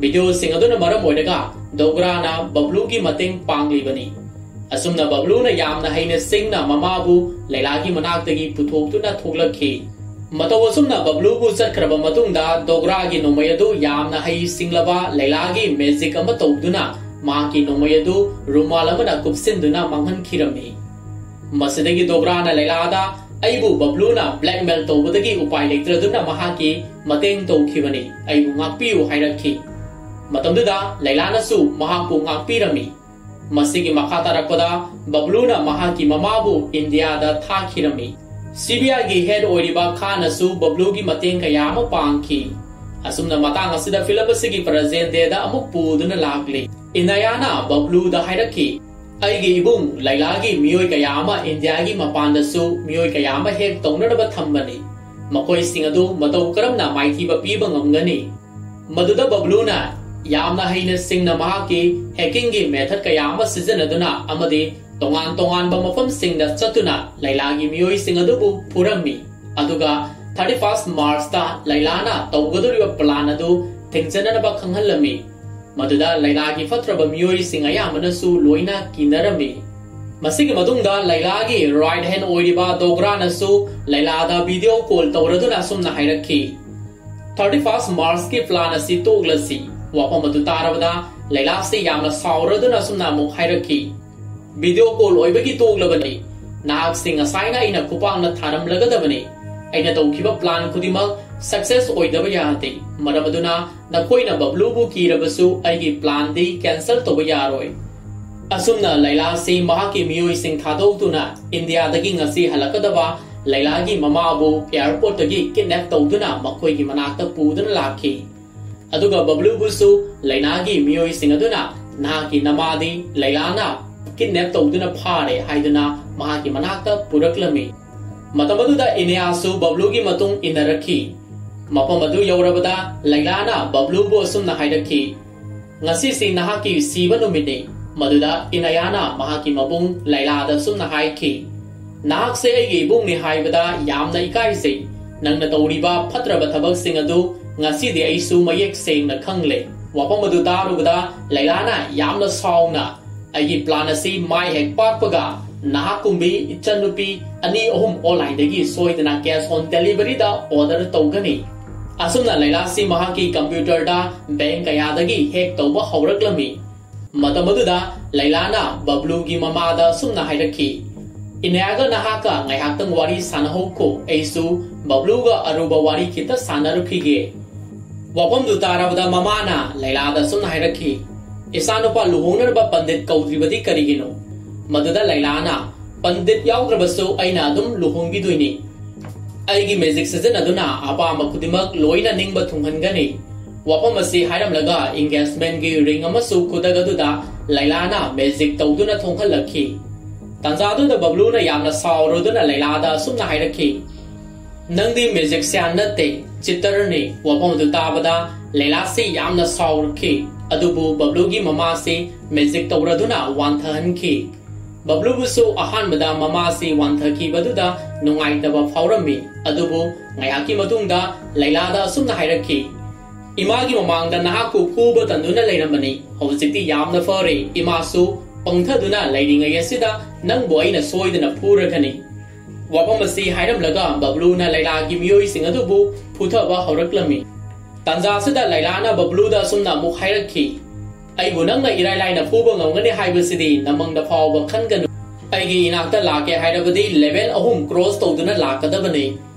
ꯚꯤꯗꯤꯑꯣꯁꯤꯡ ꯑꯗꯨꯅ ꯃꯔꯝ ꯑꯣꯏꯔꯒ ꯗꯣꯒ꯭ꯔꯥꯅ ꯕꯕ꯭ꯂꯨꯒꯤ ꯃꯇꯦꯡ ꯄꯥꯡꯂꯤꯕꯅꯤ꯫ ꯑꯁꯨꯝꯅ ꯕꯕ꯭ꯂꯨꯅ ꯌꯥꯝꯅ ꯍꯩꯅ ꯁꯤꯡꯅ ꯃꯃꯥꯕꯨ ꯂꯩꯂꯥꯒꯤ ꯃꯅꯥꯛꯇꯒꯤ ꯄꯨꯊꯣꯛꯇꯨꯅ ꯊꯣꯛꯂꯛꯈꯤ꯫ ꯃꯇꯧ ꯑꯁꯨꯝꯅ ꯕꯕ꯭ꯂꯨꯕꯨ ꯆꯠꯈ꯭ꯔꯕ ꯃꯇꯨꯡꯗ ꯗꯣꯒ꯭ꯔꯥꯒꯤ ꯅꯣꯡꯃꯩ ꯑꯗꯨ ꯌꯥꯝꯅ ꯍꯩ ꯁꯤꯡꯂꯕ ꯂꯩꯂꯥꯒꯤ ꯃꯦꯖꯤꯛ ꯑꯃ ꯇꯧꯗꯨꯅ ꯃꯍꯥꯛꯀꯤ ꯅꯣꯡꯃꯩ ꯑꯗꯨ ꯔꯨꯃꯥꯜ ꯑꯃꯅ ꯀꯨꯞꯁꯤꯟꯗꯨꯅ ꯃꯥꯡꯍꯟꯈꯤꯔꯝꯃꯤ꯫ ꯃꯁꯤꯗꯒꯤ ꯗꯣꯒ꯭ꯔꯥꯅ ꯂꯩꯂꯥꯗ, "ꯑꯩꯕꯨ ꯕꯕ꯭ꯂꯨꯅ ꯕ꯭ꯂꯦꯛꯃꯦꯜ ꯇꯧꯕꯗꯒꯤ ꯎꯄꯥꯏ ꯂꯩꯇ꯭ꯔꯗꯨꯅ ꯃꯍꯥꯛꯀꯤ ꯃꯇꯦꯡ ꯇꯧꯈꯤꯕꯅꯤ꯫ ꯑꯩꯕꯨ ꯉꯥꯛꯄꯤꯌꯨ" ꯍꯥꯏꯔꯛꯈꯤ꯫ ꯃꯇꯝꯗꯨꯗ ꯂꯩꯂꯥꯅꯁꯨ ꯃꯍꯥꯛꯄꯨ ꯉꯥꯛꯄꯤꯔꯝꯃꯤ꯫ ꯃꯁꯤꯒꯤ ꯃꯈꯥ ꯇꯥꯔꯛꯄꯗ ꯕꯕ꯭ꯂꯨꯅ ꯃꯍꯥꯛꯀꯤ ꯃꯃꯥꯕꯨ ꯏꯟꯗꯤꯌꯥꯗ ꯊꯥꯈꯤꯔꯝꯃꯤ꯫ ꯁꯤ ꯕꯤ ꯑꯥꯏꯒꯤ ꯍꯦꯗ ꯑꯣꯏꯔꯤꯕ ꯈꯥꯟꯅꯁꯨ ꯕꯕ꯭ꯂꯨꯒꯤ ꯃꯇꯦꯡ ꯀꯌꯥ ꯑꯃ ꯄꯥꯡꯈꯤ꯫ ꯑꯁꯨꯝꯅ ꯃꯇꯥꯡ ꯑꯁꯤꯗ ꯐꯤꯂꯝ ꯑꯁꯤꯒꯤ ꯄ꯭ꯔꯖꯦꯟ ꯗꯦꯗ ꯑꯃꯨꯛ ꯄꯨꯗꯨꯅ ꯂꯥꯛꯂꯤ꯫ ꯏꯅꯥꯌꯥꯅ ꯕꯕ꯭ꯂꯨꯗ ꯍꯥꯏꯔꯛꯈꯤ, "ꯑꯩꯒꯤ ꯏꯕꯨꯡ ꯂꯩꯂꯥꯒꯤ ꯃꯤꯑꯣꯏ ꯀꯌꯥ ꯑꯃ ꯏꯟꯗꯤꯌꯥꯒꯤ ꯃꯄꯥꯟꯗꯁꯨ ꯃꯤꯑꯣꯏ ꯀꯌꯥ ꯑꯃ ꯍꯦꯛ ꯇꯧꯅꯅꯕ ꯊꯝꯕꯅꯤ꯫ ꯃꯈꯣꯏꯁꯤꯡ ꯑꯗꯨ ꯃꯇꯧ ꯀꯔꯝꯅ ꯃꯥꯏꯊꯤꯕ ꯄꯤꯕ ꯉꯝꯒꯅꯤ?" ꯃꯗꯨꯗ ꯕꯕ꯭ꯂꯨꯅ ꯌꯥꯝꯅ ꯍꯩꯅ ꯁꯤꯡꯅ ꯃꯍꯥꯛꯀꯤ ꯍꯦꯀꯤꯡꯒꯤ ꯃꯦꯊꯗ ꯀꯌꯥ ꯑꯃ ꯁꯤꯖꯤꯟꯅꯗꯨꯅ ꯑꯃꯗꯤ ꯇꯣꯉꯥꯟ ꯇꯣꯉꯥꯟꯕ ꯃꯐꯝꯁꯤꯡꯗ ꯆꯠꯇꯨꯅ ꯂꯩꯂꯥꯒꯤ ꯃꯤꯑꯣꯏꯁꯤꯡ ꯑꯗꯨꯕꯨ ꯐꯨꯔꯝꯃꯤ꯫ ꯑꯗꯨꯒ ꯊꯥꯔꯇꯤ ꯐꯥꯔꯁ ꯃꯥꯔꯆꯇ ꯂꯩꯂꯥꯅ ꯇꯧꯒꯗꯧꯔꯤꯕ ꯄ꯭ꯂꯥꯟ ꯑꯗꯨ ꯊꯤꯡꯖꯅꯅꯕ ꯈꯪꯍꯜꯂꯝꯃꯤ꯫ ꯃꯗꯨꯗ ꯂꯩꯂꯥꯒꯤ ꯐꯠꯇ꯭ꯔꯕ ꯃꯤꯑꯣꯏꯁꯤꯡ ꯑꯌꯥꯝꯕꯅꯁꯨ ꯂꯣꯏꯅ ꯀꯤꯅꯔꯝꯃꯤ꯫ ꯃꯁꯤꯒꯤ ꯃꯇꯨꯡꯗ ꯂꯩꯂꯥꯒꯤ ꯔꯥꯏꯠ ꯍꯦꯟ ꯑꯣꯏꯔꯤꯕ ꯗꯣꯒ꯭ꯔꯥꯅꯁꯨ ꯂꯩꯂꯥꯗ ꯚꯤꯗꯤꯑꯣ ꯀꯣꯜ ꯇꯧꯔꯗꯨꯅ ꯑꯁꯨꯝꯅ ꯍꯥꯏꯔꯛꯈꯤ, "ꯊꯥꯔꯇꯤ ꯐꯥꯔꯁ ꯃꯥꯔꯆꯀꯤ ꯄ꯭ꯂꯥꯟ ꯑꯁꯤ ꯇꯣꯛꯂꯁꯤ"꯫ ꯋꯥꯐꯝ ꯑꯗꯨ ꯇꯥꯔꯕꯗ ꯂꯩꯂꯥꯁꯤ ꯌꯥꯝꯅ ꯁꯥꯎꯔꯗꯨꯅ ꯑꯁꯨꯝꯅ ꯑꯃꯨꯛ ꯍꯥꯏꯔꯛꯈꯤ, "ꯚꯤꯗꯤꯑꯣ ꯀꯣꯜ ꯑꯣꯏꯕꯒꯤ ꯇꯣꯛꯂꯕꯅꯤ꯫ ꯅꯍꯥꯛꯁꯤ ꯉꯁꯥꯏꯅ ꯑꯩꯅ ꯈꯨꯄꯥꯛꯅ ꯊꯥꯔꯝꯂꯒꯗꯕꯅꯤ꯫ ꯑꯩꯅ ꯇꯧꯈꯤꯕ ꯄ꯭ꯂꯥꯟ ꯈꯨꯗꯤꯡꯃꯛ ꯁꯛꯁꯦꯁ ꯑꯣꯏꯗꯕ ꯌꯥꯗꯦ꯫ ꯃꯔꯝ ꯑꯗꯨꯅ ꯅꯈꯣꯏꯅ ꯕꯕ꯭ꯂꯨꯕꯨ ꯀꯤꯔꯕꯁꯨ ꯑꯩꯒꯤ ꯄ꯭ꯂꯥꯟꯗꯤ ꯀꯦꯟꯁꯦꯜ ꯇꯧꯕ ꯌꯥꯔꯣꯏ"꯫ ꯑꯁꯨꯝꯅ ꯂꯩꯂꯥꯁꯤ ꯃꯍꯥꯛꯀꯤ ꯃꯤꯑꯣꯏꯁꯤꯡ ꯊꯥꯗꯣꯛꯇꯨꯅ ꯏꯟꯗꯤꯌꯥꯗꯒꯤ ꯉꯁꯤ ꯍꯜꯂꯛꯀꯗꯕ ꯂꯩꯂꯥꯒꯤ ꯃꯃꯥꯕꯨ ꯑꯦꯌꯔꯄꯣꯔꯠꯇꯒꯤ ꯀꯤꯗꯅꯦꯞ ꯇꯧꯗꯨꯅ ꯃꯈꯣꯏꯒꯤ ꯃꯅꯥꯛꯇ ꯄꯨꯗꯨꯅ ꯂꯥꯛꯈꯤ꯫ ꯑꯗꯨꯒ ꯕꯕ꯭ꯂꯨꯕꯨꯁꯨ ꯂꯩꯂꯥꯒꯤ ꯃꯤꯑꯣꯏꯁꯤꯡ ꯑꯗꯨꯅ "ꯅꯍꯥꯛꯀꯤ ꯅꯃꯥꯗꯤ ꯂꯩꯂꯥꯅ ꯀꯤꯗꯅꯦꯞ ꯇꯧꯗꯨꯅ ꯐꯥꯔꯦ" ꯍꯥꯏꯗꯨꯅ ꯃꯍꯥꯛꯀꯤ ꯃꯅꯥꯛꯇ ꯄꯨꯔꯛꯂꯝꯃꯤ꯫ ꯃꯇꯝ ꯑꯗꯨꯗ ꯏꯅꯌꯥꯁꯨ ꯕꯕ꯭ꯂꯨꯒꯤ ꯃꯇꯨꯡ ꯏꯟꯅꯔꯛꯈꯤ꯫ ꯃꯐꯝ ꯑꯗꯨ ꯌꯧꯔꯕꯗ ꯂꯩꯂꯥꯅ ꯕꯕ꯭ꯂꯨꯕꯨ ꯑꯁꯨꯝꯅ ꯍꯥꯏꯔꯛꯈꯤ, "ꯉꯁꯤꯁꯤ ꯅꯍꯥꯛꯀꯤ ꯁꯤꯕ ꯅꯨꯃꯤꯠꯅꯤ꯫" ꯃꯗꯨꯗ ꯏꯅꯌꯥꯅ ꯃꯍꯥꯛꯀꯤ ꯃꯕꯨꯡ ꯂꯩꯂꯥꯗ ꯑꯁꯨꯝꯅ ꯍꯥꯏꯈꯤ, "ꯅꯍꯥꯛꯁꯦ ꯑꯩꯒꯤ ꯏꯕꯨꯡꯅꯤ ꯍꯥꯏꯕꯗ ꯌꯥꯝꯅ ꯏꯀꯥꯏꯖꯩ꯫ ꯅꯪꯅ ꯇꯧꯔꯤꯕ ꯐꯠꯇ꯭ꯔꯕ ꯊꯕꯛꯁꯤꯡ ꯑꯗꯨ ꯉꯁꯤꯗꯤ ꯑꯩꯁꯨ ꯃꯌꯦꯛ ꯁꯦꯡꯅ ꯈꯪꯂꯦ꯫" ꯋꯥꯐꯝ ꯑꯗꯨ ꯇꯥꯔꯨꯕꯗ ꯂꯩꯂꯥꯅ ꯌꯥꯝꯅ ꯁꯥꯎꯅ, "ꯑꯩꯒꯤ ꯄ꯭ꯂꯥꯟ ꯑꯁꯤ ꯃꯥꯏ ꯍꯦꯛ ꯄꯥꯛꯄꯒ ꯅꯍꯥꯛꯀꯨꯝꯕꯤ ꯏꯆꯟꯅꯨꯄꯤ ꯑꯅꯤ ꯑꯍꯨꯝ ꯑꯣꯟꯂꯥꯏꯟꯗꯒꯤ ꯁꯣꯏꯗꯅ cash on deliveryꯗ order ꯇꯧꯒꯅꯤ꯫" ꯑꯁꯨꯝꯅ ꯂꯩꯂꯥꯁꯤ ꯃꯍꯥꯛꯀꯤ ꯀꯝꯄ꯭ꯌꯨꯇꯔꯗ ꯕꯦꯡ ꯀꯌꯥꯗꯒꯤ ꯍꯦꯛ ꯇꯧꯕ ꯍꯧꯔꯛꯂꯝꯃꯤ꯫ ꯃꯇꯝ ꯑꯗꯨꯗ ꯂꯩꯂꯥꯅ ꯕꯕ꯭ꯂꯨꯒꯤ ꯃꯃꯥꯗ ꯑꯁꯨꯝꯅ ꯍꯥꯏꯔꯛꯈꯤ, "ꯏꯅꯌꯥꯒ ꯅꯍꯥꯛꯀ ꯉꯥꯏꯍꯥꯛꯇꯪ ꯋꯥꯔꯤ ꯁꯥꯟꯅꯍꯧꯈꯣ, ꯑꯩꯁꯨ ꯕꯕ꯭ꯂꯨꯒ ꯑꯔꯨꯕ ꯋꯥꯔꯤ ꯈꯤꯇ ꯁꯥꯟꯅꯔꯨꯈꯤꯒꯦ꯫" ꯋꯥꯐꯝꯗꯨ ꯇꯥꯔꯕꯗ ꯃꯃꯥꯅ ꯂꯩꯂꯥꯗ ꯑꯁꯨꯝꯅ ꯍꯥꯏꯔꯛꯈꯤ, "ꯏꯆꯥꯅꯨꯄꯥ ꯂꯨꯍꯣꯡꯅꯅꯕ ꯄꯟꯗꯤꯠ ꯀꯧꯗ꯭ꯔꯤꯕꯗꯤ ꯀꯔꯤꯒꯤꯅꯣ?" ꯃꯗꯨꯗ ꯂꯩꯂꯥꯅ, "ꯄꯟꯗꯤꯠ ꯌꯥꯎꯗ꯭ꯔꯕꯁꯨ ꯑꯩꯅ ꯑꯗꯨꯝ ꯂꯨꯍꯣꯡꯕꯤꯗꯣꯏꯅꯤ꯫ ꯑꯩꯒꯤ ꯃꯦꯖꯤꯛ ꯁꯤꯖꯤꯟꯅꯗꯨꯅ ꯑꯄꯥꯝꯕ ꯈꯨꯗꯤꯡꯃꯛ ꯂꯣꯏꯅ ꯅꯤꯡꯕ ꯊꯨꯡꯍꯟꯒꯅꯤ꯫" ꯋꯥꯐꯝ ꯑꯁꯤ ꯍꯥꯏꯔꯝꯂꯒ engagementꯀꯤ ring ꯑꯃꯁꯨ ꯈꯨꯗꯛ ꯑꯗꯨꯗ ꯂꯩꯂꯥꯅ ꯃꯦꯖꯤꯛ ꯇꯧꯗꯨꯅ ꯊꯣꯡꯍꯜꯂꯛꯈꯤ꯫ ꯇꯥꯟꯖꯥꯗꯨꯗ ꯕꯕ꯭ꯂꯨꯅ ꯌꯥꯝꯅ ꯁꯥꯎꯔꯗꯨꯅ ꯂꯩꯂꯥꯗ ꯑꯁꯨꯝꯅ ꯍꯥꯏꯔꯛꯈꯤ, "ꯅꯪꯗꯤ ꯃꯦꯖꯤꯛꯁꯤꯌꯥꯟ ꯅꯠꯇꯦ, ꯆꯤꯇꯔꯅꯤ꯫" ꯋꯥꯐꯝ ꯑꯗꯨ ꯇꯥꯕꯗ ꯂꯩꯂꯥꯁꯤ ꯌꯥꯝꯅ ꯁꯥꯎꯔꯛꯈꯤ꯫ ꯑꯗꯨꯕꯨ ꯕꯕ꯭ꯂꯨꯒꯤ ꯃꯃꯥꯁꯤ ꯃꯦꯖꯤꯛ ꯇꯧꯔꯗꯨꯅ ꯋꯥꯟꯊꯍꯟꯈꯤ꯫ ꯕꯕ꯭ꯂꯨꯕꯨꯁꯨ ꯑꯍꯥꯟꯕꯗ ꯃꯃꯥꯁꯤ ꯋꯥꯟꯊꯈꯤꯕꯗꯨꯗ ꯅꯨꯡꯉꯥꯏꯇꯕ ꯐꯥꯎꯔꯝꯃꯤ꯫ ꯑꯗꯨꯕꯨ ꯉꯥꯏꯍꯥꯛꯀꯤ ꯃꯇꯨꯡꯗ ꯂꯩꯂꯥꯗ ꯑꯁꯨꯝꯅ ꯍꯥꯏꯔꯛꯈꯤ, "ꯏꯃꯥꯒꯤ ꯃꯃꯥꯡꯗ ꯅꯍꯥꯛꯄꯨ ꯐꯨꯕ ꯇꯟꯗꯨꯅ ꯂꯩꯔꯝꯕꯅꯤ꯫ ꯍꯧꯖꯤꯛꯇꯤ ꯌꯥꯝꯅ ꯐꯔꯦ꯫ ꯏꯃꯥꯁꯨ ꯄꯪꯊꯗꯨꯅ ꯂꯩꯔꯤꯉꯩ ꯑꯁꯤꯗ ꯅꯪꯕꯨ ꯑꯩꯅ ꯁꯣꯏꯗꯅ ꯐꯨꯔꯒꯅꯤ꯫" ꯋꯥꯐꯝ ꯑꯁꯤ ꯍꯥꯏꯔꯝꯂꯒ ꯕꯕ꯭ꯂꯨꯅ ꯂꯩꯂꯥꯒꯤ ꯃꯤꯑꯣꯏꯁꯤꯡ ꯑꯗꯨꯕꯨ ꯐꯨꯊꯕ ꯍꯧꯔꯛꯂꯝꯃꯤ꯫ ꯇꯥꯟꯖꯥꯁꯤꯗ ꯂꯩꯂꯥꯅ ꯕꯕ꯭ꯂꯨꯗ ꯑꯁꯨꯝꯅ ꯑꯃꯨꯛ ꯍꯥꯏꯔꯛꯈꯤ, "ꯑꯩꯕꯨ ꯅꯪꯅ ꯏꯔꯥꯏ ꯂꯥꯏꯅ ꯐꯨꯕ ꯉꯝꯒꯅꯤ ꯍꯥꯏꯕꯁꯤꯗꯤ ꯅꯃꯪꯗ ꯐꯥꯎꯕ ꯈꯟꯒꯅꯨ꯫ ꯑꯩꯒꯤ ꯏꯅꯥꯛꯇ ꯂꯥꯛꯀꯦ ꯍꯥꯏꯔꯕꯗꯤ level ꯑꯍꯨꯝ cross ꯇꯧꯗꯨꯅ ꯂꯥꯛꯀꯗꯕꯅꯤ꯫